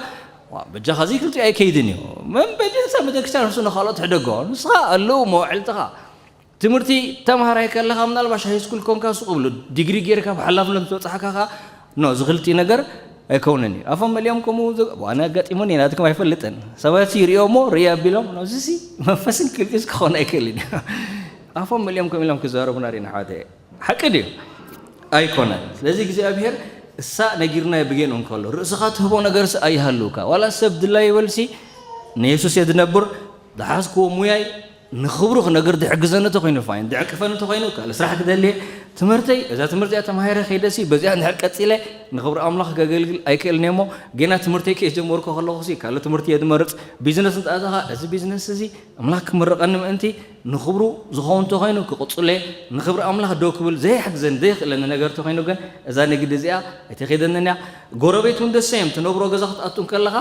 "ዋ፣ በጃኻ እዚ ክልቲኡ ኣይከይድን እዩ። መን በጃ ቤተክርስትያን ንሱ ንኻልኦት ሕደጎ። ንስኻ ኣለዉ መዋዕልትኻ። ትምህርቲ ተምሃራይ ከለኻ ምናልባሽ ሃይስኩል ኮንካ ሱቕ ብሎ ዲግሪ ጌርካ ብሓላፍነት ዝበጻሕካ ኸኣ፣ ኖ፣ እዚ ክልቲኡ ነገር ኣይከውንን እዩ። ኣፎም መሊኦም ከምኡ ዝ-" ኣነ ኣጋጢሙኒ፣ ናትኩም ኣይፈልጥን። ሰባት ይርእዮ እሞ ርእይ ኣቢሎም፣ "ኖ፣ እዚሲ መንፈስን ክልቲኡስ ክኸውን ኣይክእልን እዩ." ኣፎም መሊኦም ከምኡ ኢሎም ክዛረቡና ርኢና፣ ኣሕዋተየ። ሓቂ ድዩ? ኣይኮነን። ስለዚ እግዚኣብሔር እሳ ነጊርናዮ ብጌንኡ እንከሎ፣ ርእስኻ ትህቦ ነገርሲ ኣይሃልውካ። ዋላ ሰብ ድላይ ይበልሲ፣ ንየሱስ እየ ዝነብር፣ ዝሓዝክዎ ሙያይ ንኽብሩ ክነግር ዝሕግዘኒ እንተኾይኑ፣ ፋይን፣ ዝዕቅፈኒ እንተኾይኑ፣ ካልእ ስራሕ ክደሊ እየ። ትምህርተይ፣ እዛ ትምህርቲ እዚኣ ተማሂረ ከይደሲ፣ በዚኣ እንድሕር ቀጺለ ንኽብሪ ኣምላኽ ከገልግል ኣይክእልን እየ እሞ፣ ጌና ትምህርተይ ከይጀመርኩ ከለኹሲ፣ ካልእ ትምህርቲ እየ ዝመርጽ። ቢዝነስ እንተኣተኻ፣ እዚ ቢዝነስ እዚ ኣምላኽ ክምርቐኒ ምእንቲ፣ ንኽብሩ ዝኸውን እንተኾይኑ ክቕጽሎ እየ። ንኽብሪ ኣምላኽ ደው ክብል ዘይሕግዘኒ፣ ዘይኽእለኒ ነገር እንተኾይኑ ግን፣ እዛ ንግዲ እዚኣ ኣይተኸይደንን እያ። ጎረቤት እውን ደሰ እዮም። ትነብሮ ገዛ ክትኣቱ እንከለኻ፣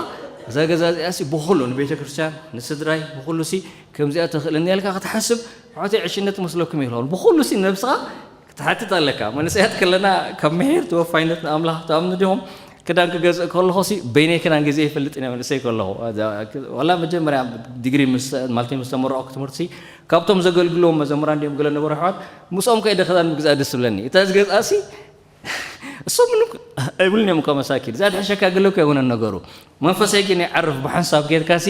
እዛ ገዛ እዚኣሲ ብኹሉ፣ ንቤተ ክርስቲያን፣ ንስድራይ፣ ብኹሉሲ ከምዚኣ ተኽእለኒ ኢልካ ክትሓስብ፣ ኣሕዋተይ ዕሽነት ክመስለኩም ይኽእል። ብኹሉሲ ነብስኻ ክትሓትት ኣለካ። መንእሰያት ከለና ካብ ምሒር ተወፋይነት ንኣምላኽ ትኣምኑ ዲኹም? ክዳን ክገዝእ ከለኹሲ በይነይ ክዳን ገዚአ ኣይፈልጥን እየ መንእሰይ ከለኹ። ዋላ መጀመርያ ዲግሪ ምስ፣ ማለት ምስ ተመረቕኩ ትምህርትሲ ካብቶም ዘገልግልዎም መዘምራን ድዮም ገለ ነበሩ ኣሕዋት፣ ምስኦም ከይደ ክዳን ምግዛእ ደስ ዝብለኒ። እታ ዝገዝኣሲ እሶም ምንም ኣይብሉን እዮም እኮ መሳኪን። እዛ ትሕሸካ ገለ እኮ ኣይኮነን ነገሩ። መንፈሰይ ግን ይዓርፍ ብሓንሳብ ጌርካሲ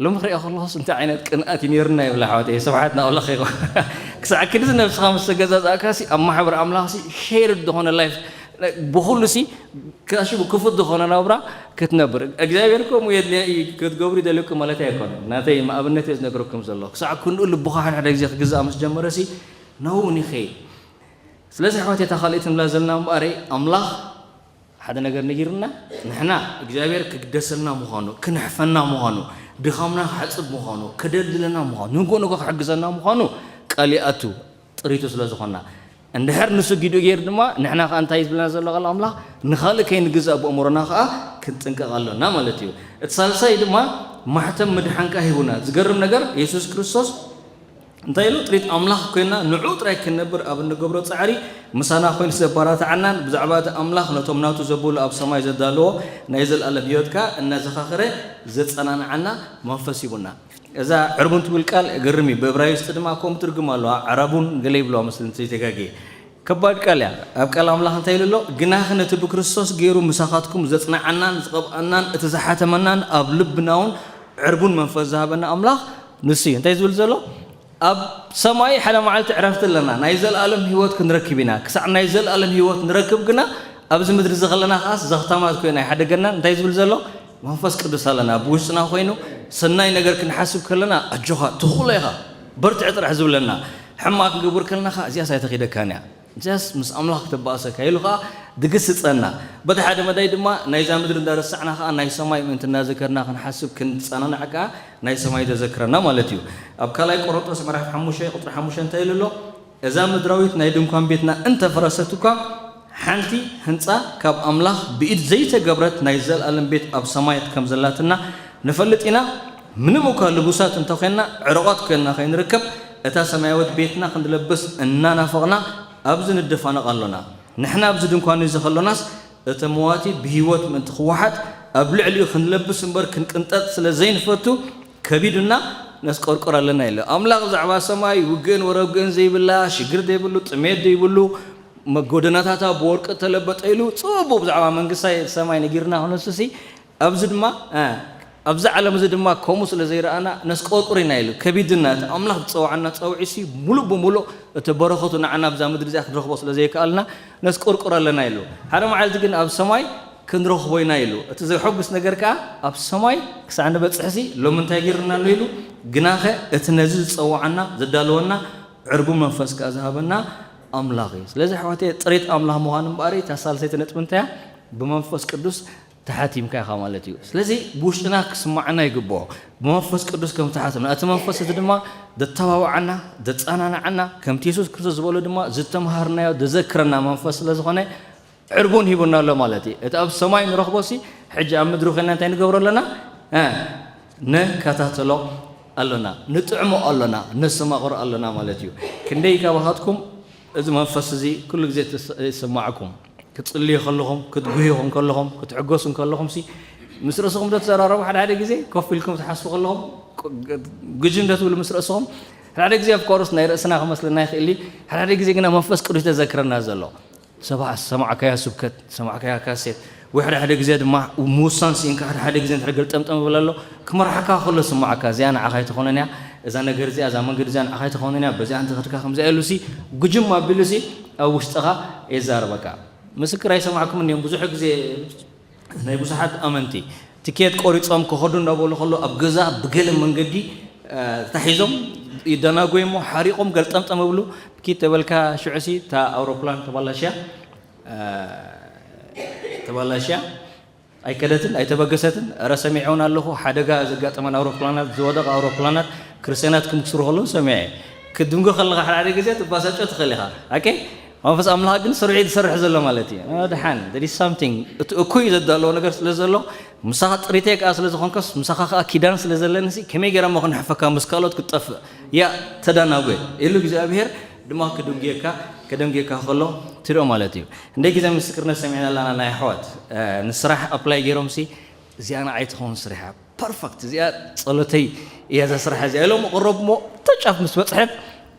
ሎሚ ክሪኦ ከለኹስ እንታይ ዓይነት ቅንኣት እዩ ነይሩና ይብላ ኣሕዋተይ። ስብሓት ንኣምላኽ ይኹን። ክሳዕ ክንድዚ ነብስኻ ምስ ተገዛዝእካሲ ኣብ ማሕበር ኣምላኽሲ ሼርድ ዝኾነ ላይፍ ብኹሉሲ ካሽቡ ክፉት ዝኾነ ናብራ ክትነብር። እግዚኣብሔር ከምኡ የድልያ እዩ፣ ክትገብሩ ይደልየኩም ማለት ኣይኮነን። ናተይ ኣብነት እየ ዝነግረኩም ዘለኹ። ክሳዕ ክንድኡ ልብኻ ሓደ ሓደ ግዜ ክግዛእ ምስ ጀመረሲ ናብኡ ንኸይድ። ስለዚ ኣሕዋተይ እታ ካልኣይቲ ንብላ ዘለና እምበኣረይ ኣምላኽ ሓደ ነገር ነጊርና፣ ንሕና እግዚኣብሔር ክግደሰልና ምዃኑ፣ ክነሕፈና ምዃኑ፣ ድኻምና ክሓጽብ ምዃኑ፣ ከደልድለና ምዃኑ፣ ንጎ ንጎ ክሕግዘና ምዃኑ ቃል ይኣቱ፣ ጥሪቱ ስለ ዝኾንና። እንድሕር ንሱ ጊዱ ገይሩ ድማ ንሕና ከኣ እንታይ ዝብለና ዘሎ ቃል ኣምላኽ ንኻልእ ከይንግዛእ ብእምሮና ከኣ ክንጥንቀቕ ኣሎና ማለት እዩ። እቲ ሳልሳይ ድማ ማሕተም ምድሓንካ ሂቡና። ዝገርም ነገር የሱስ ክርስቶስ እንታይ ኢሉ? ጥሪት ኣምላኽ ኮይና ንዕኡ ጥራይ ክንነብር ኣብ እንገብሮ ጻዕሪ ምሳና ኮይኑ ዘባራትዓናን ብዛዕባ እቲ ኣምላኽ ነቶም ናቱ ዘብሉ ኣብ ሰማይ ዘዳለዎ ናይ ዘለኣለም ህይወት ከኣ እናዘኻኸረ ዘጸናንዓና መንፈስ ሂቡና። እዛ ዕርቡን ትብል ቃል ግርም እዩ። ብእብራይስጥ ድማ ከምኡ ትርጉም ኣለዋ። ዕረቡን ገለ ይብለዋ መስለኒ እንተይተጋግየ። ከባድ ቃል እያ። ኣብ ቃል ኣምላኽ እንታይ ኢሉ ኣሎ? ግናኸ ነቲ ብክርስቶስ ገይሩ ምሳኻትኩም ዘጽንዓናን ዝቐብኣናን እቲ ዝሓተመናን ኣብ ልብና እውን ዕርቡን መንፈስ ዝሃበና ኣምላኽ ንሱ እዩ። እንታይ ዝብል ዘሎ? ኣብ ሰማይ ሓደ መዓልቲ ዕረፍቲ ኣለና። ናይ ዘለኣለም ህይወት ክንረክብ ኢና። ክሳዕ ናይ ዘለኣለም ህይወት ንረክብ ግና ኣብዚ ምድሪ እዚ ከለና ከኣስ ዘኽታማት ኮይኑ ኣይሓደገናን። እንታይ ዝብል ዘሎ? መንፈስ ቅዱስ ኣለና። ብውሽጥና ኮይኑ ሰናይ ነገር ክንሓስብ ከለና ኣጆኻ ትኽእሎ ኢኻ፣ በርትዕ ጥራሕ ዝብለና፣ ሕማቕ ክንገብር ከለና ከኣ እዚኣስ ኣይተኺደካን እያ፣ እዚኣስ ምስ ኣምላኽ ክተባእሰካ ኢሉ ከኣ ድግስጸና። በቲ ሓደ መዳይ ድማ ናይዛ ምድሪ እንዳረሳዕና ከኣ ናይ ሰማይ ምእንቲ እናዘከርና ክንሓስብ ክንጸናናዕ ከኣ ናይ ሰማይ ዘዘክረና ማለት እዩ። ኣብ ካልኣይ ቆሮንቶስ ምዕራፍ ሓሙሽተ ቁጽሪ ሓሙሽተ እንታይ ኢሉ ኣሎ? እዛ ምድራዊት ናይ ድንኳን ቤትና እንተፈረሰት እኳ ሓንቲ ህንጻ ካብ ኣምላኽ ብኢድ ዘይተገብረት ናይ ዘለኣለም ቤት ኣብ ሰማያት ከም ዘላትና ንፈልጥ ኢና። ምንም እኳ ልቡሳት እንተኾንና ዕሩቓት ኮይንና ከይንርከብ እታ ሰማያዊት ቤትና ክንለብስ እናናፈቕና ኣብዚ ንደፋነቕ ኣሎና። ንሕና ኣብዚ ድንኳን እዚ ከሎናስ እቲ መዋቲ ብህይወት ምእንቲ ክወሓጥ ኣብ ልዕሊኡ ክንለብስ እምበር ክንቅንጠጥ ስለ ዘይንፈቱ ከቢዱና ነስቆርቁር ኣለና ኢሉ። ኣምላኽ ብዛዕባ ሰማይ ውግእን ወረግእን ዘይብላ፣ ሽግር ዘይብሉ፣ ጥሜት ዘይብሉ፣ መጎደናታታ ብወርቂ እተለበጠ ኢሉ ጽቡቕ ብዛዕባ መንግስቲ ሰማይ ነጊርና ክነሱሲ ኣብዚ ድማ ኣብዚ ዓለም እዚ ድማ ከምኡ ስለ ዘይረኣና ነስቆርቁር ኢና ኢሉ። ከቢድና እቲ ኣምላኽ ዝጸውዓና ጸውዒሲ ሙሉእ ብሙሉእ እቲ በረኸቱ ንዓና ኣብዛ ምድሪ እዚኣ ክንረኽቦ ስለ ዘይከኣልና ነስቆርቁር ኣለና ኢሉ። ሓደ መዓልቲ ግን ኣብ ሰማይ ክንረኽቦ ኢና ኢሉ። እቲ ዘሕጉስ ነገር ከኣ ኣብ ሰማይ ክሳዕ ንበጽሕሲ ሎሚ እንታይ ገይሩና ኣሎ ኢሉ፣ ግናኸ እቲ ነዚ ዝጸውዓና ዘዳለወና ዕርቡ መንፈስ ከኣ ዝሃበና ኣምላኽ እዩ። ስለዚ ኣሕዋተይ ጥሪት ኣምላኽ ምዃን እምበኣር እታ ሳልሰይቲ ነጥቢ እንታይ እያ? ብመንፈስ ቅዱስ ተሓቲምካ ኢኻ ማለት እዩ። ስለዚ ብውሽጥና ክስማዓና ይግብኦ። ብመንፈስ ቅዱስ ከም ተሓተምና፣ እቲ መንፈስ እቲ ድማ ዘተባብዓና፣ ዘጸናንዓና፣ ከምቲ የሱስ ክርስቶስ ዝበሎ ድማ ዝተምሃርናዮ ዘዘክረና መንፈስ ስለ ዝኾነ ዕርቡን ሂቡና ኣሎ ማለት እዩ። እቲ ኣብ ሰማይ ንረኽቦ ሲ ሕጂ ኣብ ምድሪ ኮይና እንታይ ንገብሮ ኣለና? እ፣ ንከታተሎ ኣሎና፣ ንጥዕሞ ኣሎና፣ ነስተማቕሮ ኣሎና ማለት እዩ። ክንደይ ካባኻትኩም እዚ መንፈስ እዚ ኩሉ ግዜ ትስ-፣ ይስማዕኩም? ክትጽልዩ ከለኹም፣ ክትጉህዩ ከለኹም፣ ክትሕጎሱ ከለኹም ሲ ምስ ርእስኹም ዶ ትዘራረቡ? ሓደ ሓደ ግዜ ኮፍ ኢልኩም ትሓስቡ ከለኹም ቁ-፣ ግ-፣ ግጅ እንዶ ትብሉ ምስ ርእስኹም፣ ሓደ ሓደ ግዜ of course ናይ ርእስና ክመስለና ይኽእል እዩ። ሓደ ሓደ ግዜ ግና መንፈስ ቅዱስ ተዘክረና ዘሎ። ሰባ-፣ ሰማዕካያ ስብከት፣ ሰማዕካያ ካሴት፣ ወይ ሓደ ሓደ ግዜ ድማ ምውሳን ስኢንካ ሓደ ሓደ ግዜ እንድሕር ገልጠምጠም ይብል ኣሎ፣ ክመርሓካ ከሎ ስማዓካ፣ እዚኣ ንዓኻ ኣይትኾነን እያ፣ እዛ ነገር እዚኣ፣ እዛ መንገዲ እዚኣ ንዓኻ ኣይትኾነን እያ፣ በዚኣ እንተኸድካ ከምዚኣ ኢሉሲ፣ ጉጅም ኣቢሉሲ ኣብ ውሽጥኻ የዛርበካ። ምስክር ኣይሰማዕኩምን እዮም። ብዙሕ ግዜ ናይ ብዙሓት ኣመንቲ ትኬት ቆሪጾም ክኸዱ እንዳበሉ ከሎ ኣብ ገዛ ብገለ መንገዲ፣ እ፣ ተታሒዞም ይደናጎዩ እሞ ሓሪቖም ገልጠምጠም ይብሉ። ብኪት ተበልካ ሽዑሲ እታ ኣውሮፕላን ተባላሽያ፣ እ፣ ተባላሽያ ኣይከደትን ኣይተበገሰትን። እረ ሰሚዐውን ኣለኹ ሓደጋ ዘጋጠመን ኣውሮፕላናት፣ ዝወደቐ ኣውሮፕላናት ክርስትያናት ክምክስሩ ከለዉ ሰሚዐ። ክትድንጎ ከለኻ ሓደ ሓደ ግዜ ትባሳጮ ትኽእል ኢኻ። ኦኬ? መንፈስ ኣምላኽ ግን ስርሑ እዩ ዝሰርሕ ዘሎ ማለት እዩ። እ፣ ደሓን፣ there is something። እቲ እኩይ ዘዳለዎ ነገር ስለ ዘሎ፣ ምሳኻ ጥሪተይ ከኣ ስለ ዝኾንከስ፣ ምሳኻ ከኣ ኪዳን ስለ ዘለንሲ፣ ከመይ ገይረ እሞ ክንሕፈካ ምስ ካልኦት ክትጠፍእ? ያ፣ ተዳናጎ ኢሉ እግዚኣብሔር ድማ ክድንጉየካ፣ ከደንጉየካ ከሎ ትሪኦ ማለት እዩ። እንደ ግዜ ምስክርነት ሰሚዕና ኣለና ናይ ኣሕዋት፣ እ፣ ንስራሕ ኣፕላይ ገይሮምሲ፣ እዚኣ ንዓይ ትኸውን ስራሕ እያ፣ ፐርፈክት፣ እዚኣ ጸሎተይ እያ እዛ ስራሕ እዚኣ ኢሎም ቅረቡ እሞ፣ እታ ጫፍ ምስ በጽሐት፣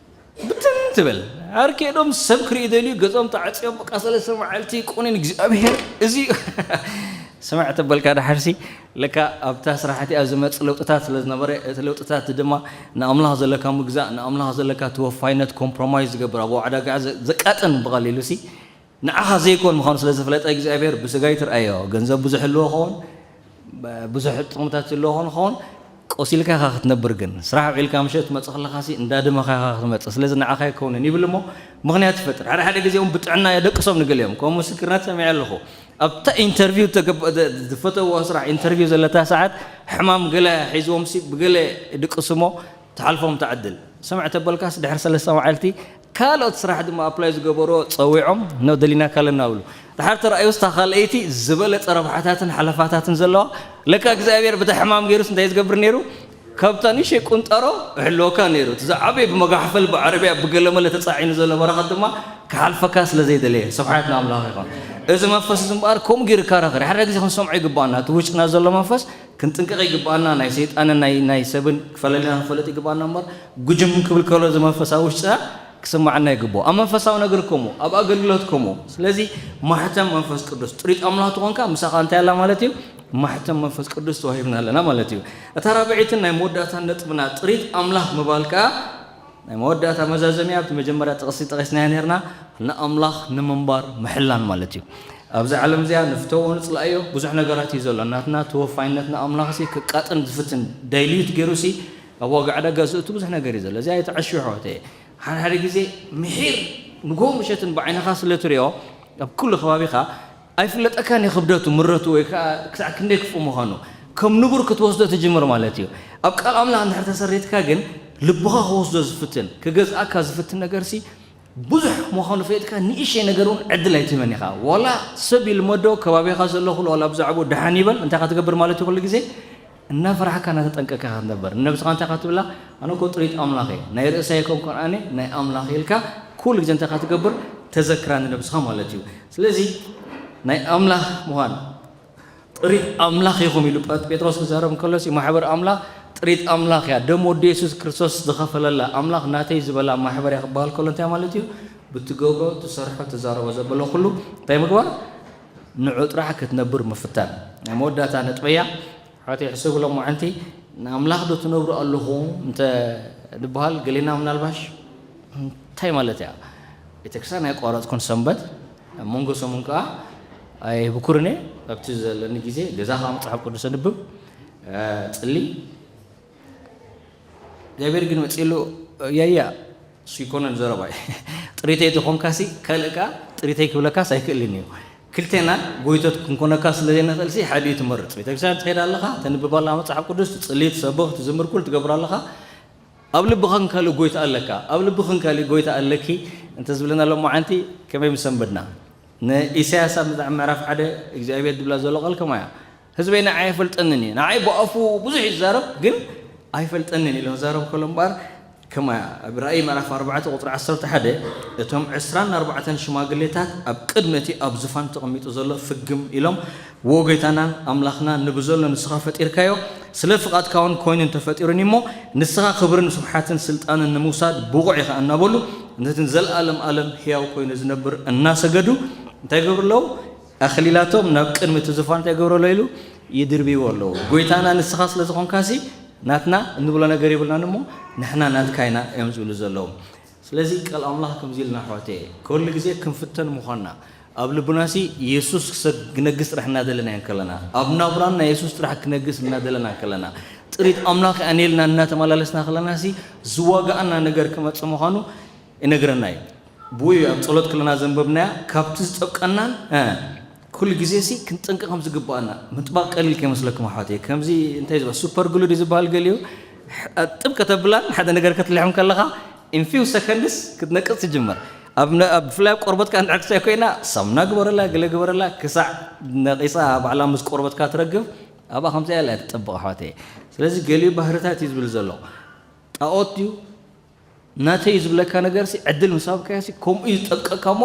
ብትን ትብል። ኣርኬዶም ሰብ ክርኢ ደልዩ፣ ገጾም ተዓጽዮም፣ በቃ ሰለስተ መዓልቲ ቁኒን እግዚኣብሔር እዚ ስምዕ ተበልካ። ደሓርሲ ለካ ኣብታ ስራሕ እቲኣ ዝመጽእ ለውጥታት ስለ ዝነበረ፣ እቲ ለውጥታት ድማ ንኣምላኽ ዘለካ ምግዛእ፣ ንኣምላኽ ዘለካ ተወፋይነት ኮምፕሮማይዝ ዝገብር፣ ኣብ ዋዕዳ ጋዕ ዘ-፣ ዘቃጥን ብቐሊሉሲ ንዓኻ ዘይኮን ምዃኑ ስለ ዝፈለጠ እግዚኣብሔር ብስጋ ይትርኣዮ። ገንዘብ ብዙሕ ህልዎ ኸውን፣ ብ-፣ ብዙሕ ጥቕምታት ህልዎ ኸውን፣ ኸውን፣ ቆሲልካ ኢኻ ክትነብር። ግን ስራሕ ውዒልካ ምሸት ትመጽእ ከለኻሲ እንዳደመኻ ኢኻ ክትመጽእ። ስለዚ ንዓኻ ኣይከውንን ይብል እሞ ምኽንያት ይፈጥር። ሓደ ሓደ ግዜ እውን ብጥዕና የደቅሶም ንገሊኦም። ከምኡ ምስክርነት ሰሚዐ ኣለኹ። ኣብታ ኢንተርቪው ተገብ-፣ ደ-፣ ዝፈተውዎ ስራሕ ኢንተርቪው ዘለታ ሰዓት ሕማም ገለ ሒዝዎምሲ ብገለ ይድቅሱ እሞ ትሓልፎም እታ ዕድል። ስምዕ ተበልካስ ድሕሪ ሰለስተ መዓልቲ ካልኦት ስራሕ ድማ ኣፕላይ ዝገበርዎ ጸዊዖም፣ "ኖ፣ ደሊናካ ኣለና" ብሉ። ድሓር ተራእዩ፣ ስታ ካልኣይቲ ዝበለጸ ረብሓታትን ሓለፋታትን ዘለዋ፣ ለካ እግዚኣብሔር ብታ ሕማም ገይሩስ እንታይ ዝገብር ነይሩ? ካብታ ንእሽተይ ቁንጠሮ ይሕልወካ ነይሩ። እቲ ዝዓበየ ብመጋሕፈል፣ ብዓረብያ፣ ብገለመለ ተጻዒኑ ዘሎ በረኸት ድማ ክሓልፈካ ስለ ዘይደለየ። ስብሓት ንኣምላኽ ይኹን። እዚ መንፈስ እዚ እምበኣር ከምኡ ገይሩ ይከራኸር። ሓደ ግዜ ክንሰምዖ ይግባኣና። እቲ ውሽጥና ዘሎ መንፈስ ክንጥንቀቕ ይግባኣና። ናይ ሰይጣንን ናይ፣ ናይ ሰብን ፈለሊና ክንፈልጥ ይግባኣና እምበር፣ ጉጅም ክብል ከሎ እዚ መንፈስ ኣብ ውሽጥና ክስምዓና ይግብኦ። ኣብ መንፈሳዊ ነገር ከምኡ፣ ኣብ ኣገልግሎት ከምኡ። ስለዚ ማሕተም መንፈስ ቅዱስ፣ ጥሪት ኣምላኽ ተኾንካ፣ ምሳኻ እንታይ ኣላ ማለት እዩ? ማሕተም መንፈስ ቅዱስ ተዋሂብና ኣለና ማለት እዩ። እታ ራብዐይትን ናይ መወዳእታን ነጥብና፣ ጥሪት ኣምላኽ ምባል ከኣ ናይ መወዳእታ መዛዘሚያ፣ ኣብቲ መጀመርያ ጥቕሲ ጠቒስናያ ነርና፣ ንኣምላኽ ንምንባር ምሕላን ማለት እዩ። ኣብዛ ዓለም እዚኣ ንፍተዎ ንጽላእዮ ብዙሕ ነገራት እዩ ዘሎ። ናትና ተወፋይነት ንኣምላኽሲ ክቃጥን ዝፍትን፣ ዳይልዩት ገይሩሲ ኣብ ዋጋ ዕዳጋ ዝእቱ ብዙሕ ነገር እዩ ዘሎ። እዚኣ ኣይትዓሽው ኣሕዋተየ። ሓደ ሓደ ግዜ ምሒር ንግሆ ምሸትን ብዓይንኻ ስለ ትሪኦ፣ ኣብ ኩሉ ከባቢኻ ኣይፍለጠካን እዩ ክብደቱ፣ ምረቱ፣ ወይ ከዓ ክሳዕ ክንደይ ክፉእ ምዃኑ። ከም ንቡር ክትወስዶ ትጅምር ማለት እዩ። ኣብ ቃል ኣምላኽ እንድሕር ተሰሪትካ ግን፣ ልብኻ ክወስዶ ዝፍትን፣ ክገዝኣካ ዝፍትን ነገርሲ ብዙሕ ምዃኑ ፈሊጥካ፣ ንእሽተይ ነገር እውን ዕድል ኣይትህበን ኢኻ። ዋላ ሰብ ይልመዶ፣ ከባቢኻ ዘሎ ኩሉ ዋላ ብዛዕባኡ ደሓን ይበል፣ እንታይ ኢኻ ትገብር ማለት እዩ? ኩሉ ግዜ እናፈራሕካ እናተጠንቀቕካ ኢኻ ትነብር። ንነብስኻ እንታይ ኢኻ ትብላ? "ኣነ እኮ ጥሪት ኣምላኽ እየ፣ ናይ ርእሰይ ኣይኮንኩን ኣነ፣ ናይ ኣምላኽ" ኢልካ ኩሉ ግዜ እንታይ ኢኻ ትገብር? ተዘክራ ንነብስኻ ማለት እዩ። ስለዚ ናይ ኣምላኽ ምዃን፣ ጥሪት ኣምላኽ ኢኹም ኢሉ ጳ-፣ ጴጥሮስ ክዛረብ እንከሎሲ፣ ማሕበር ኣምላኽ ጥሪት ኣምላኽ እያ፣ ደም ወዲ የሱስ ክርስቶስ ዝኸፈለላ፣ ኣምላኽ ናተይ ዝበላ ማሕበር እያ ክበሃል ከሎ እንታይ ማለት እዩ? ብትገብሮ፣ ትሰርሖ፣ ትዛረቦ ዘበሎ ኩሉ እንታይ ምግባር? ንዑ ጥራሕ ክትነብር ምፍታን። ናይ መወዳእታ ነጥበያ፣ ኣሕዋተይ፣ ሕሰብሎም። ሞዓንቲ ንኣምላኽ ዶ ትነብሩ ኣለኹም እንተ ንበሃል፣ ገሌና ምናልባሽ እንታይ ማለት እያ? ቤተክርስትያን ኣይቋረጽኩን፣ ሰንበት ኣብ መንጎ ሰሙን ከኣ ኣይብኩርን እየ። ኣብቲ ዘለኒ ግዜ ገዛ ከኣ መጽሓፍ ቅዱስ ኣንብብ፣ እ፣ ጽሊ። እግዚኣብሔር ግን መጺሉ፣ "ያያ፣ እሱ ይኮነን ዘረባይ። ጥሪተይ ተኾንካሲ፣ ካልእ ከኣ ጥሪተይ ክብለካስ ኣይክእልን እዩ። ክልቴና ጎይቶት ክንኮነካ ስለ ዘይንኽእልሲ፣ ሓደ እዩ ትመርጽ። ቤተክርስትያን ትኸይድ ኣለኻ፣ ተንብብ ኣለኻ መጽሓፍ ቅዱስ፣ ትጽሊ፣ ትሰብኽ፣ ትዝምር፣ ኩሉ ትገብር ኣለኻ። ኣብ ልብኽን ካልእ ጎይታ ኣለካ፣ ኣብ ልብኽን ካልእ ጎይታ ኣለኪ" እንተ ዝብለና ሎማዓንቲ ከመይ ምሰንበድና? ንኢሳያስ ኣብ ምዕራፍ ሓደ እግዚኣብሔር ድብላ ዘሎ ቃል ከማያ፣ "ህዝበይ ንዓይ ኣይፈልጠንን እዩ፣ ንዓይ ብኣፉ ብዙሕ ይዛረብ፣ ግን ኣይፈልጠንን" ኢሉ ክዛረብ ከሎ እምበኣር፣ ከማያ ኣብ ራእይ ምዕራፍ ኣርባዕተ ቁጽሪ ዓሰርተ ሓደ፣ "እቶም ዕስራን ኣርባዕተን ሽማግሌታት ኣብ ቅድሚ እቲ ኣብ ዙፋን ተቐሚጡ ዘሎ ፍግም ኢሎም፣ 'ወ ጐይታናን ኣምላኽናን፣ ንብዘሎ ንስኻ ፈጢርካዮ፣ ስለ ፍቓድካ እውን ኮይኑ እንተፈጢሩኒ እሞ፣ ንስኻ ክብርን ስብሓትን ስልጣንን ንምውሳድ ብቑዕ ኢኻ' እናበሉ፣ ነቲ ንዘለኣለም ኣለም ሕያው ኮይኑ ዝነብር እናሰገዱ እንታይ ይገብሩ ኣለዉ? ኣኽሊላቶም ናብ ቅድሚ እቲ ዙፋን እንታይ ይገብሩ ኣለዉ ኢሉ? ይድርብይዎ ኣለዉ። ጐይታና ንስኻ ስለ ዝኾንካሲ፣ ናትና እንብሎ ነገር የብልናን እሞ፣ ንሕና ናትካ ኢና እዮም ዝብሉ ዘለዉ። ስለዚ ቃል ኣምላኽ ከምዚ ኢልና፣ ኣሕዋተየ፣ ኩሉ ግዜ ክንፍተን ምዃንና፣ ኣብ ልብናሲ የሱስ ክሰግ-፣ ክነግስ ጥራሕ እናደለና እንከለና፣ ኣብ ናብራና የሱስ ጥራሕ ክነግስ እናደለና እንከለና፣ ጥሪት ኣምላኽ ኣነ ኢልና እናተመላለስና ከለናሲ፣ ዝዋግኣና ነገር ክመጽእ ምዃኑ ይነግረና እዩ። ብኡ እዩ ኣብ ጸሎት ከለና ዘንበብናያ፣ ካብቲ ዝጠብቀናን፣ እ፣ ኩሉ ግዜሲ ክንጠንቀቕ ከም ዝግባኣና። ምጥባቕ ቀሊል ከይመስለኩም ኣሕዋተይ። ከምዚ እንታይ ዝበሃል፣ ሱፐር ግሉ ድዩ ዝበሃል ገሊኡ? ሕ-፣ ጥብ ከተብላን ሓደ ነገር ክትልሕም ከለኻ፣ in few seconds ክትነቅጽ ትጅምር። ኣብ ነ-፣ ኣብ፣ ብፍላይ ኣብ ቆርበትካ እንድሕር ክሳይ ኮይና፣ ሳሙና ግበረላ፣ ገለ ግበረላ፣ ክሳዕ ነቒጻ ባዕላ ምስ ቆርበትካ ትረግፍ፣ ኣብኣ ከምዚኣ ኢላ እያ ትጠብቕ ኣሕዋተይ። ስለዚ ገሊኡ ባህርታት እዩ ዝብል ዘሎ። ጣኦት ድዩ? ናተይ እዩ ዝብለካ ነገርሲ ዕድል ምስ ሃብካዮሲ ከምኡ እዩ ዝጠብቀካ እሞ፣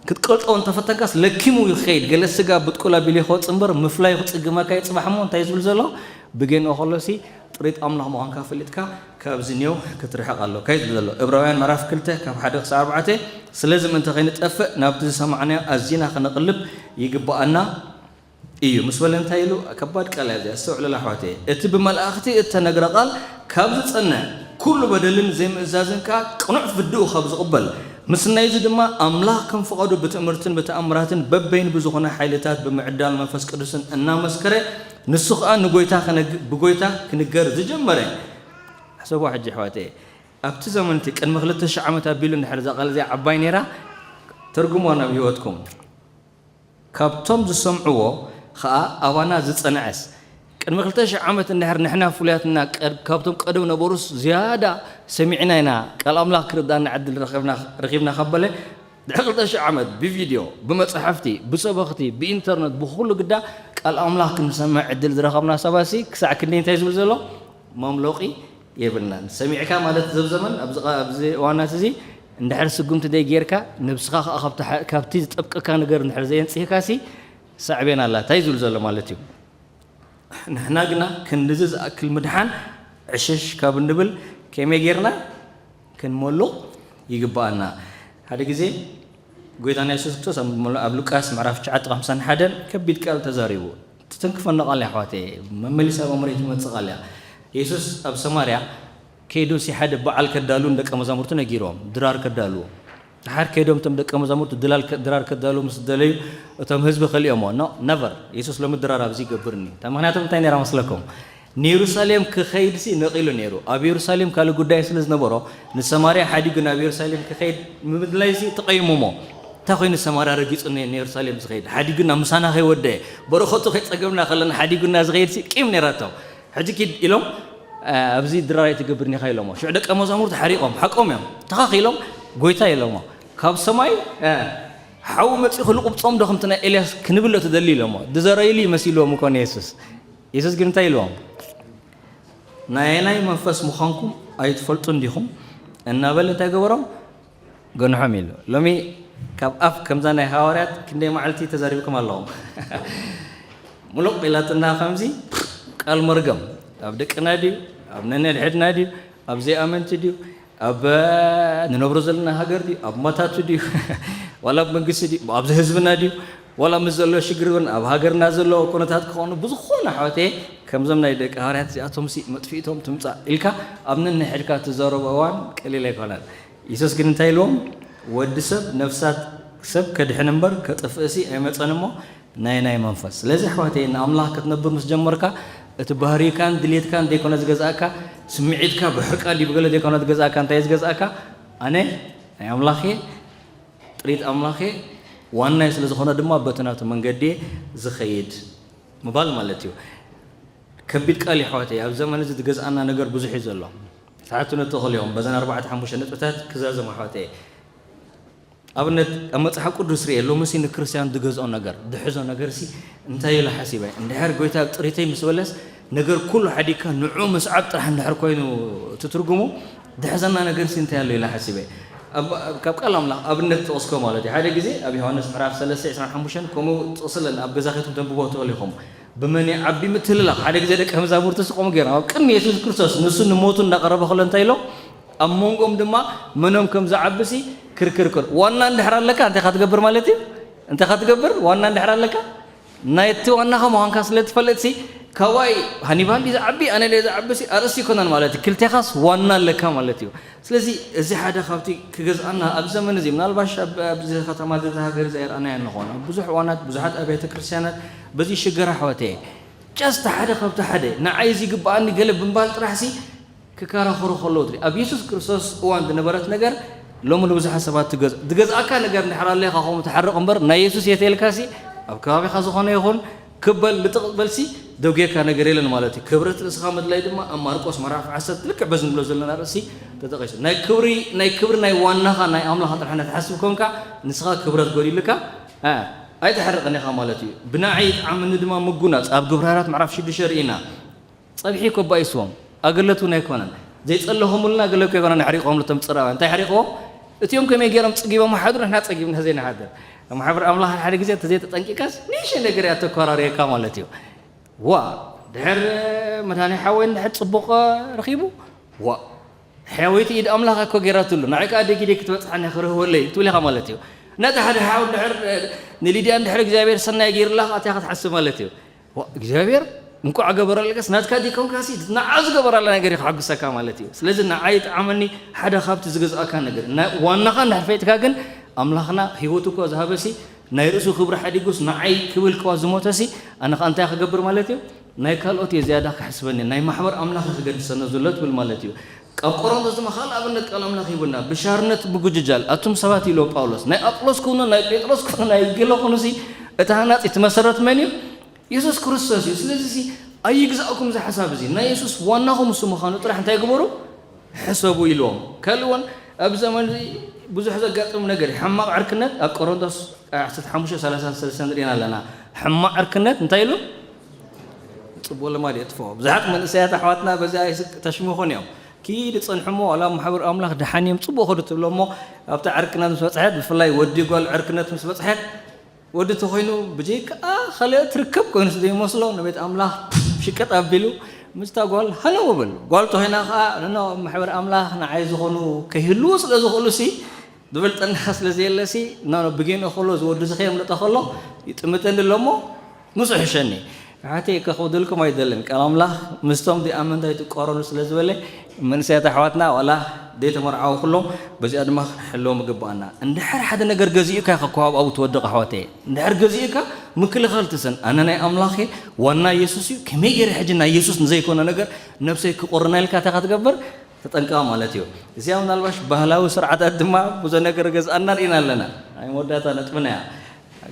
ክትቀልጦ እንተፈተንካስ ለኪሙ እዩ ክኸይድ። ገለ ስጋ ብጥቁል ኣቢሉ እዩ ክወጽእ እምበር ምፍላዩ ክጽግመካ እዩ። ጽባሕ እሞ እንታይ እዩ ዝብል ዘሎ? ብጌንኦ ከሎሲ ጥሪት ኣምላኽ ምዃንካ ፈሊጥካ ካብዚ ኔው ክትርሕቕ ኣለካ እዩ ዝብል ዘሎ። ዕብራውያን ምዕራፍ ክልተ ካብ ሓደ ክሳብ ኣርባዕተ፣ ስለዚ ምእንቲ ከይንጠፍእ ናብቲ ዝሰማዕናዮ ኣዚና ክነቕልብ ይግብኣና እዩ ምስ በለ እንታይ ኢሉ? ከባድ ቃል እያ እዚኣ፣ ኣስተውዕለላ ኣሕዋተየ። እቲ ብመላእኽቲ እተነግረ ቃል ካብ ዝጸንዕ፣ ኩሉ በደልን ዘይምእዛዝን ከኣ ቅኑዕ ፍድኡ ካብ ዝቕበል፣ ምስናይዚ ድማ ኣምላኽ ከም ፍቓዱ ብትእምርትን ብተኣምራትን በበይኑ ብዝኾነ ሓይልታት ብምዕዳል መንፈስ ቅዱስን እናመስከረ፣ ንሱ ኸኣ ንጐይታ ክነግ-፣ ብጐይታ ክንገር ዝጀመረ። ሕሰቦ ሕጂ ኣሕዋተየ፣ ኣብቲ ዘመን እቲ ቅድሚ ክልተ ሽሕ ዓመት ኣቢሉ እንድሕር እዛ ቃል እዚኣ ዓባይ ነይራ፣ ተርጉምዋ ናብ ህይወትኩም። ካብቶም ዝሰምዕዎ ኸኣ ኣባና ዝጸንዐስ፣ ቀ-፣ ቅድሚ ክልተ ሽሕ ዓመት እንድሕር ንሕና ፍሉያትና ቀድ-፣ ካብቶም ቀደም ነበሩስ ዝያዳ ሰሚዕና ኢና፣ ቃል ኣምላኽ ክርዳእና ዕድል ረኺብና፣ ረኺብና ካብ በለ፣ ድሕሪ ክልተ ሽሕ ዓመት ብቪድዮ፣ ብመጻሕፍቲ፣ ብሰበኽቲ፣ ብኢንተርነት፣ ብኹሉ ግዳ ቃል ኣምላኽ ክንሰምዕ ዕድል ዝረኸብና ሰባሲ ክሳዕ ክንደይ እንታይ ዝብል ዘሎ? መምሎቒ የብልናን። ሰሚዕካ ማለት ዘብ ዘመን ኣብዚ ቐ-፣ ኣብዚ እዋናት እዚ እንድሕር ስጉምቲ ደይ ጌርካ፣ ነብስኻ ኸኣ ካብቲ ሓ-፣ ካብቲ ዝጠብቀካ ነገር እንድሕር ዘየንጽህካሲ ሳዕቤን ኣላታ እዩ ዝብል ዘሎ ማለት እዩ። ንሕና ግና ክንድዚ ዝኣክል ምድሓን ዕሽሽ ካብ እንብል ከመይ ጌርና ክንመሉቕ ይግብኣና። ሓደ ግዜ ጎይታና የሱስ ክርስቶስ ኣብ መ-፣ ኣብ ሉቃስ ምዕራፍ ትሽዓተ ቁጽሪ ሓምሳን ሓደን ከቢድ ቃል ተዛሪቡ። ትትንክፈና ቃል እያ ኣሕዋተየ፣ መመሊሳ ኣብ ኣእምሮይ ትመጽእ ቃል እያ። የሱስ ኣብ ሰማርያ ከይዱ ሲ ሓደ በዓል ከዳሉ ንደቀ መዛሙርቱ ነጊርዎም፣ ድራር ከዳልዉ። ድሓር ከይዶም እቶም ደቀ መዛሙርቱ ድላል ከ-፣ ድራር ከዳልዉ ምስ ደለዩ፣ እቶም ህዝቢ ከሊኦሞ። ኖ፣ ነቨር። የሱስ ሎሚ ድራር ኣብዚ ይገብርኒ። እታ ምኽንያቶም እንታይ ነይራ መስለኩም? ንየሩሳሌም ክኸይድ ሲ ነቒሉ ነይሩ። ኣብ የሩሳሌም ካልእ ጉዳይ ስለ ዝነበሮ፣ ንሰማርያ ሓዲጉ ናብ የሩሳሌም ክኸይድ ብምድላይ ሲ ተቐይሙ እሞ፣ እንታይ ኮይኑ ሰማርያ ረጊጹ ን-፣ ንየሩሳሌም ዝኸይድ? ሓዲጉና ምሳና ከይወደየ፣ በረኸቱ ከይጸገብና ከለና ሓዲጉና ዝኸይድ ሲ ቂም ነይራቶም። ሕጂ ኪድ ኢሎም፣ እ፣ ኣብዚ ድራር ኣይትገብርን ኢኻ ኢሎሞ። ሽዑ ደቀ መዛሙርቱ ሓሪቖም፣ ሓቆም እዮም። ተኻኺሎም፣ ጎይታ ኢሎሞ። ካብ ሰማይ፣ እ፣ ሓዊ መጺኡ ክልቁብጾም ዶ ከምቲ ናይ ኤልያስ ክንብል ዶ ትደሊ ኢሎሞ። ድዘረይሉ ይመሲልዎም እኮ ንየሱስ። የሱስ ግን እንታይ ኢልዎም? ናየናይ መንፈስ ምዃንኩም ኣይትፈልጡን ዲኹም? እናበለ እንታይ ገበሮም? ገንሖም ኢሉ። ሎሚ ካብ ኣፍ ከምዛ ናይ ሃዋርያት ክንደይ መዓልቲ ተዛሪብኩም ኣለኹም። ሙሉቕ ኢላትና ከምዚ ቃል መርገም። ኣብ ደቅና ድዩ? ኣብ ነነድሕድና ድዩ? ኣብ ዘይኣመንቲ ድዩ? ኣብ ንነብሮ ዘለና ሃገር ድዩ? ኣብ ማታቱ ድዩ? ዋላ ኣብ መንግስቲ ድዩ? ኣብዚ ህዝብና ድዩ? ዋላ ምስ ዘሎ ሽግር እውን ኣብ ሃገርና ዘሎ ኩነታት ክኾኑ ብዝኾነ ኣሕዋተየ፣ ከምዞም ናይ ደቂ ሃዋርያት እዚኣቶም ሲ መጥፊእቶም ትምጻእ ኢልካ ኣብ ነንሕድካ ትዛረቦ እዋን ቀሊል ኣይኮነን። የሱስ ግን እንታይ ኢልዎም? ወዲ ሰብ ነፍሳት ሰብ ከድሕን እምበር ከጥፍእ ሲ ኣይመጸን እሞ ናይ ናይ መንፈስ። ስለዚ ኣሕዋተየ ንኣምላኽ ክትነብር ምስ ጀመርካ እቲ ባህሪካን ድሌትካን ዘይኮነ ዝገዝኣካ፣ ስምዒትካ ብሕቃ ድዩ ብገለ ዘይኮነ ዝገዝኣካ፣ እንታይ እዩ ዝገዝኣካ? ኣነ ናይ ኣምላኽ እየ፣ ጥሪት ኣምላኽ እየ፣ ዋናይ ስለ ዝኾነ ድማ በቲ ናቱ መንገዲ እየ ዝኸይድ ምባል ማለት እዩ። ከቢድ ቃል እዩ ኣሕዋተይ። ኣብ ዘመን እዚ ዝገዝኣና ነገር ብዙሕ እዩ ዘሎ። ክትሓቱኒ ትኽእሉ ኢኹም። በዘን ኣርባዕተ ሓሙሽተ ነጥብታት ክዛዘም ኣሕዋተይ። ኣብነት ኣብ መጽሓፍ ቅዱስ ርኤ፣ ሎምሲ ንክርስትያን ዝገዝኦ ነገር፣ ዝሕዞ ነገርሲ እንታይ ኢለ ሓሲበ? እንድሕር ጎይታ ኣብ ጥሪተይ ምስ በለስ፣ ነገር ኩሉ ሓዲግካ ንዑ ምስዓብ ጥራሕ እንድሕር ኮይኑ እቲ ትርጉሙ፣ ዝሕዘና ነገርሲ እንታይ ኣሎ ኢለ ሓሲበ። ኣብ፣ ካብ ቃል ኣምላኽ ኣብነት ጥቕስኮ ማለት እዩ። ሓደ ግዜ ኣብ ዮሃንስ ምዕራፍ ሰለስተ ዕስራን ሓሙሽተን ከምኡ ጥቕሲ ኣለና፣ ኣብ ገዛ ኸይትኩም ተንብቦ ትኽእሉ ኢኹም። ብመን ይዓቢ ምትልላኽ? ሓደ ግዜ ደቀ መዛሙርቱ ስቆሙ ገይሮም፣ ኣብ ቅድሚ የሱስ ክርስቶስ ንሱ ንሞቱ እንዳቐረበ ከሎ እንታይ ኢሎም? ኣብ መንጎም ድማ መኖም ከም ዝዓብሲ ክርክር ከሎ፣ ዋና እንድሕር ኣለካ እንታይ ኢኻ ትገብር ማለት እዩ? እንታይ ኢኻ ትገብር? ዋና እንድሕር ኣለካ፣ ናይ እቲ ዋናኻ ምዃንካ ስለ ትፈልጥሲ፣ ካባይ ሃኒባል ድዩ ዝዓቢ፣ ኣነ ድየ ዝዓብሲ፣ ኣርእስቲ ይኮነን ማለት እዩ። ክልቴኻስ ዋና ኣለካ ማለት እዩ። ስለዚ እዚ ሓደ ካብቲ ክገዝኣና ኣብ ዘመን እዚ፣ ምናልባሽ ኣብ፣ ኣብዚ ከተማ እዚ፣ እዚ ሃገር እዚ ኣይረኣናዮ ንኾን። ኣብ ብዙሕ እዋናት፣ ብዙሓት ኣብያተ ክርስቲያናት በዚ ሽግር ኣሕዋተየ። ጀስት ሓደ ካብቲ ሓደ፣ ንዓይ እዚ ይግብኣኒ ገለ ብምባል ጥራሕሲ ክከራኸሩ ከለዉ ትርኢ። ኣብ የሱስ ክርስቶስ እዋን ዝነበረት ነገር ሎሚ ንብዙሓት ሰባት ትገዝ-፣ ዝገዝኣካ ነገር እንድሕር ኣሎ ኢኻ ከምኡ ትሓርቕ እምበር፣ ናይ የሱስ የት ኢልካሲ ኣብ ከባቢኻ ዝኾነ ይኹን ክበል ልጥቕ በልሲ ደጉየካ ነገር የለን ማለት እዩ። ክብረት ርእስኻ ምድላይ ድማ ኣብ ማርቆስ ምዕራፍ ዓሰርተ ልክዕ በዚ ንብሎ ዘለና ርእሲ ተጠቒሱ። ናይ ክብሪ፣ ናይ ክብሪ ናይ ዋናኻ ናይ ኣምላኽ ጥራሕ ትሓስብ ኮንካ ንስኻ ክብረት ጎዲልካ፣ እ፣ ኣይትሓርቕን ኢኻ ማለት እዩ። ብንዓይ ይጥዓመኒ ድማ ምጉናጽ ኣብ ግብረ ሃዋርያት ምዕራፍ ሽዱሽተ ርኢና። ጸብሒ እኮ ባኢስዎም፣ ኣገለት እውን ኣይኮነን። ዘይጸለኹምልና ገለ እኮ ኣይኮነን ኣሕሪቖም፣ እቶም ጽራውያን። እንታይ ኣሕሪቕዎም? እቲኦም ከመይ ገይሮም ጸጊቦም ሓድሩ፣ ንሕና ጸጊብና ዘይንሓድር። ኣብ ማሕበር ኣምላኽ ሓደ ግዜ እንተዘይተጠንቂቕካስ፣ ንእሽተይ ነገር እያ ተኮራርየካ ማለት እዩ። ዋ፣ ድሕር መድሃኔ ሓወይ እንድሕር ጽቡቕ ረኺቡ፣ ዋ፣ ሕያወይቲ ኢድ ኣምላኽ እኮ ገይራትሉ፣ ንዓይ ከኣ ደጊ ደጊ ክትበጽሓኒ ክርህወለይ ትብል ኢኻ ማለት እዩ። ነቲ ሓደ ሓው እንድሕር፣ ንሊድያ እንድሕር እግዚኣብሔር ሰናይ ገይሩላ ከኣ እንታይ ክትሓስብ ማለት እዩ? ዋ፣ እግዚኣብሔር እንቋዕ ገበረልካስ፣ ናትካ ዲኮንካሲ ንዓ ዝገበራላ ነገር እዩ ከሐጉሰካ ማለት እዩ። ስለዚ ንዓይ ይጥዓመኒ ሓደ ካብቲ ዝገዝኣካ ነገር። ና-፣ ዋናኻ እንድሕር ፈይጥካ ግን፣ ኣምላኽና ህይወቱ እኮ ዝሃበሲ ናይ ርእሱ ክብሪ ሓዲጉስ ንዓይ ክብል ከዋ ዝሞተሲ፣ ኣነ ኸኣ እንታይ ክገብር ማለት እዩ? ናይ ካልኦት እየ ዝያዳ ክሕስበኒ፣ ናይ ማሕበር ኣምላኽ ክገድሰኒ ዘሎ ትብል ማለት እዩ። ኣብ ቆሮንቶስ ድማ ካልእ ኣብነት ቃል ኣምላኽ ሂቡና፣ ብሻርነት ምጉጅጃል ኣቱም ሰባት ኢልዎ ጳውሎስ። ናይ ኣጵሎስ ኩኑ፣ ናይ ጴጥሮስ ኩኑ፣ ናይ ገለ ኩኑሲ፣ እቲ ሃናጺ፣ እቲ መሰረት መን እዩ? የሱስ ክርስቶስ እዩ። ስለዚሲ ኣይግዛእኩም እዚ ሓሳብ እዚ፣ ናይ የሱስ ዋናኹም እሱ ምዃኑ ጥራሕ እንታይ ግበሩ? ሕሰቡ ኢልዎም። ካልእ እውን ኣብዚ ዘመን እዚ ብዙሕ ዘጋጥም ነገር እዩ። ሕማቕ ዕርክነት ኣብ ቆሮንቶስ ዓሰርተ ሓሙሽተ ሰላሳ ሰለስተ ንሪእና ኣለና። ሕማቕ ዕርክነት እንታይ ኢሉ? ጽቡቕ ልማድ የጥፍኦ። ብዙሓት መንእሰያት ኣሕዋትና በዚ ኣይስቅ ተሽምኹን እዮም። ኪድ ጸንሕሞ ዋላ ኣብ ማሕበር ኣምላኽ ደሓን እዮም ጽቡቕ ኸዱ ትብሎ እሞ ኣብታ ዕርክነት ምስ በጽሐት፣ ብፍላይ ወዲ ጓል ዕርክነት ምስ በጽሐት፣ ወዲ ተኾይኑ ብጀይካ ካልኦት ትርከብ ኮይኑ ስለ ዘይመስሎ ንቤት ኣምላኽ ሽቅጥ ኣቢሉ ምስታ ጓል ሃነው ብል። ጓል ተኾይና ኸዓ ነኖ ማሕበር ኣምላኽ ንዓይ ዝኾኑ ከይህልዉ ስለ ዝኽእሉ ሲ፣ ዝበልጠና ስለ ዘየለ ሲ፣ ኖ፣ ኖ፣ ብጌንኦ ከሎ እዚ ወዲ እዚ ከየምልጠ ከሎ ይጥምተኒ ኣሎ እሞ ምስኡ ሕሸኒ። ኣሕዋተይ፣ ከኽብደልኩም ኣይደልን። ቃል ኣምላኽ ምስቶም ዚኣመንታ ኣይትቋረኑ ስለ ዝበለ፣ መንእሰያት ኣሕዋትና ዋላ ዘይተመርዓዉ ኩሎም በዚኣ ድማ ክንሕልዎም ይግብኣና። እንድሕር ሓደ ነገር ገዚኡካ ኢኻ እኮ ኣብኡ ትወድቕ ኣሕዋተይ። እንድሕር ገዚኡካ ምክልኻል ትስን። ኣነ ናይ ኣምላኽ እየ፣ ዋና የሱስ እዩ። ከመይ ገይረ ሕጂ ናይ የሱስ ንዘይኮነ ነገር ነብሰይ ክቑርና ኢልካ እንታይ ኢኻ ትገብር? ተጠንቀቕ ማለት እዩ። እዚኣ ምናልባሽ ባህላዊ ስርዓታት ድማ ብዙሕ ነገር ገዝኣና ርኢና ኣለና። ናይ መወዳእታ ነጥብና እያ።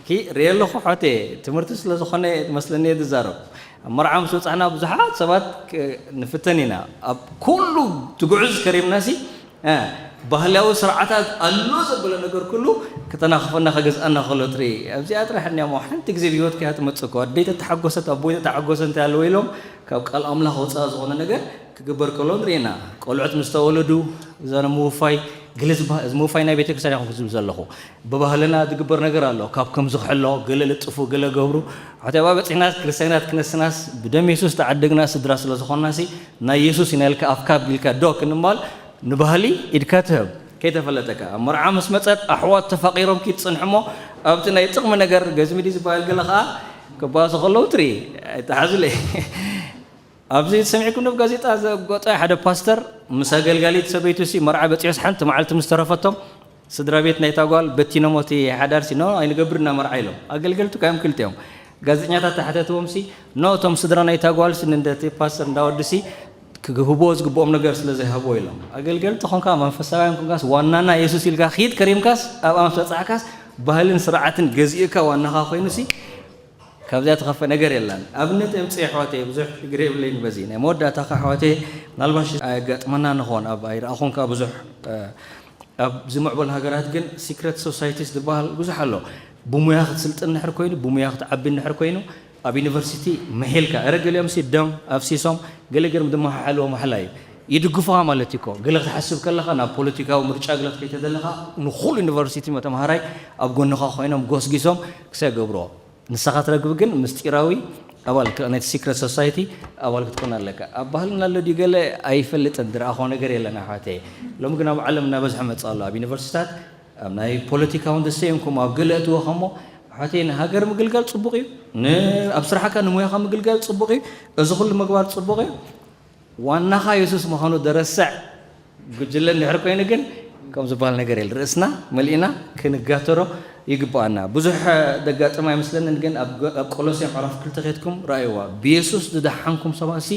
ኪ ርእየ ኣለኹ ኣሕዋተይ፣ ትምህርቲ ስለ ዝኾነ መስለኒ እየ ዝዛረብ። ኣብ መርዓ ምስ በጻሕና ብዙሓት ሰባት ክ-፣ ንፍተን ኢና። ኣብ ኩሉ ትጉዕዝ ከሪምናሲ፣ እ፣ ባህላዊ ስርዓታት ኣሎ ዘበለ ነገር ኩሉ ክተናኽፈና ከገዝኣና ከሎ ትርኢ። ኣብዚኣ ጥራሕ እኒኣ እሞ ሓንቲ ግዜ ብህይወትካ እያ ትመጽእ እኮ። ኣደይ ተተሓጎሰት፣ ኣቦይ ተተሓጎሰ እንታይ ኣለዎ ኢሎም ካብ ቃል ኣምላኽ ወጻኢ ዝኾነ ነገር ክግበር ከሎ ንርኢ ኢና። ቆልዑት ምስ ተወለዱ እዛ ምውፋይ፣ ገለ ዝባ-፣ እዚ ምውፋይ ናይ ቤተክርስትያን ኢኹም ክዝብል ዘለኹ። ብባህልና ዝግበር ነገር ኣሎ። ካብ ከምዚ ክሕሎ፣ ገለ ልጥፉ፣ ገለ ገብሩ። ኣሕዋተይ ኣብኣ በጺሕናስ ክርስትያናት ክነስናስ ብደም የሱስ ተዓደግና ስድራ ስለ ዝኾንናሲ ናይ የሱስ ኢና ኢልካ ኣፍካ ኣቢልካ ዶ ክንባል ንባህሊ ኢድካ ትህብ። ከይተፈለጠካ ኣብ መርዓ ምስ መጸት ኣሕዋት ተፋቒሮም ኪድ ጽንሕሞ ኣብቲ ናይ ጥቕሚ ነገር ገዝሚ ድዩ ዝበሃል ገለ ኸኣ ክባኣሱ ከለዉ ትርኢ። ኣይተሓዙለይ። ኣብዚ ሰሚዕኩም ዶ? ጋዜጣ ዘጎጠ ሓደ ፓስተር ምስ ኣገልጋሊት ሰበይቱ ሲ መርዓ በጺሑስ ሓንቲ መዓልቲ ምስ ተረፈቶም ስድራ ቤት ናይታ ጓል በቲኖሞ እቲ ሓዳር ሲ ኖ ኣይንገብር እና መርዓ ኢሎም። ኣገልገልቱ ካዮም ክልቲኦም። ጋዜጠኛታት ተሓተትዎም ሲ ኖ እቶም ስድራ ናይታ ጓል ሲ ንንደቲ ፓስተር እንዳወዲ ሲ ክህብዎ ዝግብኦም ነገር ስለ ዘይሃብዎ ኢሎም። ኣገልገልቲ ኾንካ መንፈሳውያን ኮንካስ ዋናና የሱስ ኢልካ ኺድ ከሪምካስ ኣብኣ ምስ በጻሕካስ ባህልን ስርዓትን ገዚኡካ ዋናኻ ኮይኑ ሲ ካብዚኣ ትኸፍእ ነገር የላን። ኣብነት የምጽእ ኣሕዋተይ፣ ብዙሕ ሽግር የብለይን በዚ። ናይ መወዳእታ ከ ኣሕዋተይ፣ ምናልባሽ ኣየጋጥመና ንኾን፣ ኣብ ኣይረኣኹን ከኣ ብዙሕ፣ እ፣ ኣብዚ ምዕቡል ሃገራት ግን ሲክረት ሶሳይቲስ ዝበሃል ብዙሕ ኣሎ። ብሙያ ክትስልጥን እንድሕር ኮይኑ፣ ብሙያ ክትዓቢ እንድሕር ኮይኑ፣ ኣብ ዩኒቨርሲቲ ምሒልካ፣ እረ ገሊኦም ሲ ደም ኣፍሲሶም፣ ገለ ገርም ድማ ሓሓልዎ ማሕላ እዩ። ይድግፉኻ ማለት እዩ እኮ። ገለ ክትሓስብ ከለኻ፣ ናብ ፖለቲካዊ ምርጫ ገለ ክትከይድ ተደለኻ፣ ንኹሉ ዩኒቨርሲቲ ተምሃራይ ኣብ ጎንኻ ኮይኖም ጎስጊሶም ክሰ ገብርዎ። ንስኻ ትረክብ ግን ምስጢራዊ ኣባል ክ-፣ ናይቲ ሲክረት ሶሳይቲ ኣባል ክትኮን ኣለካ። ኣብ ባህልና ኣሎ ድዩ ገለ ኣይፈልጥን፣ ዝረኣኹዎ ነገር የለን ኣሕዋተይ። ሎሚ ግን ኣብ ዓለም እናበዝሐ መጽእ ኣሎ። ኣብ ዩኒቨርሲታት፣ ኣብ ናይ ፖለቲካ እውን the same፣ ከም ኣብ ገለ እትወኸሞ ኣሕዋተይ፣ ንሃገር ምግልጋል ጽቡቕ እዩ። ን-፣ ኣብ ስራሕካ ንሙያኻ ምግልጋል ጽቡቕ እዩ። እዚ ኩሉ ምግባር ጽቡቕ እዩ። ዋናኻ የሱስ ምዃኑ ደረስዕ ጉጅለ እንድሕር ኮይኑ ግን ከም ዝበሃል ነገር የለ። ርእስና መሊእና ክንጋተሮ ይግብኣና። ብዙሕ ደጋጥም ኣይመስለንን፣ ግን ኣብ ገ-፣ ኣብ ቆሎሴ ምዕራፍ ክልተ ኬድኩም ረኣይዋ። ብየሱስ ዝደሓንኩም ሰባት ሲ፣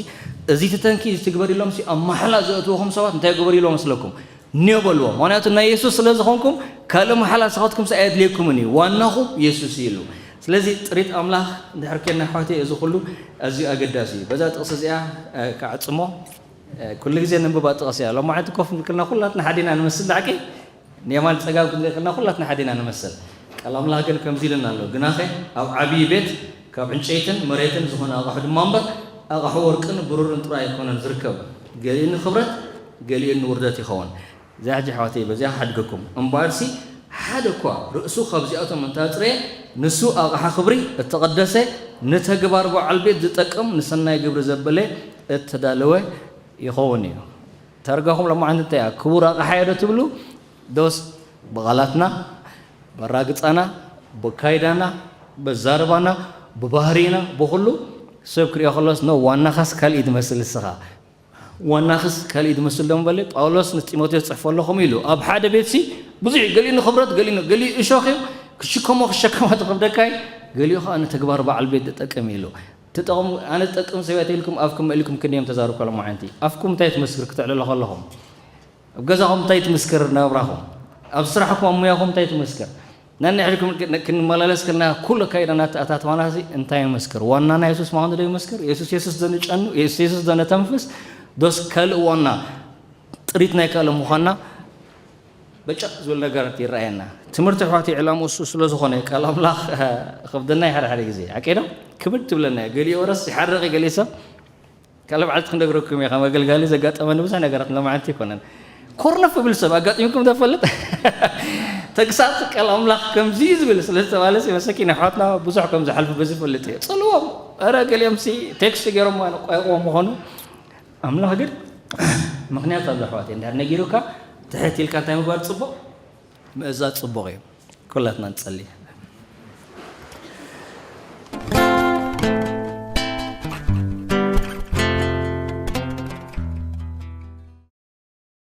እዚ ትተንኪ፣ እዚ ትግበር ኢሎም ሲ፣ ኣብ ማሕላ ዘእትውኹም ሰባት እንታይ ግበሩ ኢሎም መስለኩም? ኒዮ በልዎ። ምኽንያቱ ናይ የሱስ ስለ ዝኾንኩም ካልእ ማሕላ ንስኻትኩም ሲ ኣየድልየኩምን እዩ። ዋናኹም የሱስ እዩ ኢሉ። ስለዚ ጥሪት ኣምላኽ እንድሕር ኬድና ኣሕዋተይ፣ እዚ ኩሉ ኣዝዩ ኣገዳሲ እዩ። በዛ ጥቕሲ እዚኣ፣ እ፣ ክዓጽሞ። እ፣ ኩሉ ግዜ ነንብባ ጥቕሲ እያ። ሎማዓንቲ ኮፍ እንክልና ኩላትና ሓዲና ንመስል ዳዕቂ፣ ንየማን ጸጋም ክንሪኢ ከለና ኩላትና ሓዲና ንመስል። ቃል ኣምላኽ ግን ከምዚ ኢሉና ኣሎ፣ "ግናኸ ኣብ ዓብዪ ቤት ካብ ዕንጨይትን መሬትን ዝኾነ ኣቕሑ ድማ እምበር፣ ኣቕሑ ወርቅን ብሩርን ጥራይ ኣይኮነን ዝርከብ። ገሊኡ ንኽብረት፣ ገሊኡ ንውርደት ይኸውን።" እዚኣ ሕጂ ኣሕዋተይ በዚኣ ክሓድገኩም። እምበኣርሲ ሓደ እኳ ርእሱ ካብዚኣቶም እንተኣጽረየ፣ ንሱ ኣቕሓ ክብሪ እተቐደሰ፣ ንተግባር በዓል ቤት ዝጠቅም፣ ንሰናይ ግብሪ ዘበለ እተዳለወ ይኸውን እዩ። ተርጋኹም ሎማዓንቲ እንታይ እያ? ክቡር ኣቕሓ እየ ዶ ትብሉ? ዶስ ብቓላትና፣ በራግጻና፣ በካይዳና፣ በዛርባና፣ ብባህሪና፣ ብኹሉ ሰብ ክሪኦ ከሎስ፣ ኖ፣ ዋናኻስ ካልእ እዩ ትመስል ንስኻ። ዋናኽስ ካልእ እዩ ትመስል ዶ ምበለ? ጳውሎስ ንጢሞቴዎስ ጽሕፎ ኣለኹም ኢሉ። ኣብ ሓደ ቤትሲ ብዙሕ እዩ። ገሊኡ ንኽብረት፣ ገሊኡ ን-፣ ገሊኡ እሾኽ እዩ። ክሽከሞ ክሸከማ ትኸብደካ እዩ። ገሊኡ ኸኣ ንተግባር በዓል ቤት ዝጠቅም እዩ ኢሉ። ትጠቕሙ፣ ኣነ ዝጠቅም ሰብ እየ ተይልኩም ኣፍኩም መሊእኩም ክንደይ እዮም ተዛርቡ ከሎ መዓንቲ? ኣፍኩም እንታይ ትመስክር ክትዕልሉ ከለኹም? ኣብ ገዛኹም እንታይ ትምስክር ናብራኹም? ኣብ ስራሕኩም፣ ኣብ ሙያኹም እንታይ ትምስክር? ነንሕድ ክን- ክንመላለስ ከለና ኩሉ ኣካይዳና ኣታትዋና እንታይ ይመስክር? ዋናና የሱስ ምዃኑ ዶ ይመስክር? የሱስ የሱስ ዘንጨኑ፣ የሱስ የሱስ ዘነተንፍስ፣ ዶስ ካልእ ዋና ጥሪት ናይ ካልእ ምዃንና በጨቕ ዝብል ነገራት ይረኣየና። ትምህርቲ ኣሕዋት ዕላማ እሱ ስለ ዝኾነ ቃል ኣምላኽ ከብደና ሓደ ሓደ ግዜ ኣቄዶ ክብድ ትብለና። ገሊኡ ረስ ይሓርቕ ገሊኡ ሰብ ካልእ በዓልቲ ክንደግረኩም እየ። ከም ኣገልጋሊ ዘጋጠመኒ ብዙሕ ነገራት ሎማዓንቲ ኣይኮነን። ኮርነፍ ብል ሰብ ኣጋጢምኩም ተፈልጥ? ተግሳጽ ቃል ኣምላኽ ከምዚ እዩ ዝብል ስለ ዝተባለ ሲ መሰኪን ኣሕዋትና ብዙሕ ከም ዝሓልፉ በዚ ፈልጥ እየ። ጽልዎም፣ ኧረ ገሊኦም ሲ ቴክስት ገይሮም ማለት ቆይቆም ምኾኑ። ኣምላኽ ግን ምኽንያት ኣሎ ኣሕዋት። እንድሕር ነጊሩካ ትሕት ኢልካ እንታይ ምግባር ጽቡቕ? ምእዛዝ ጽቡቕ እዩ። ኩላትና ንጸሊ።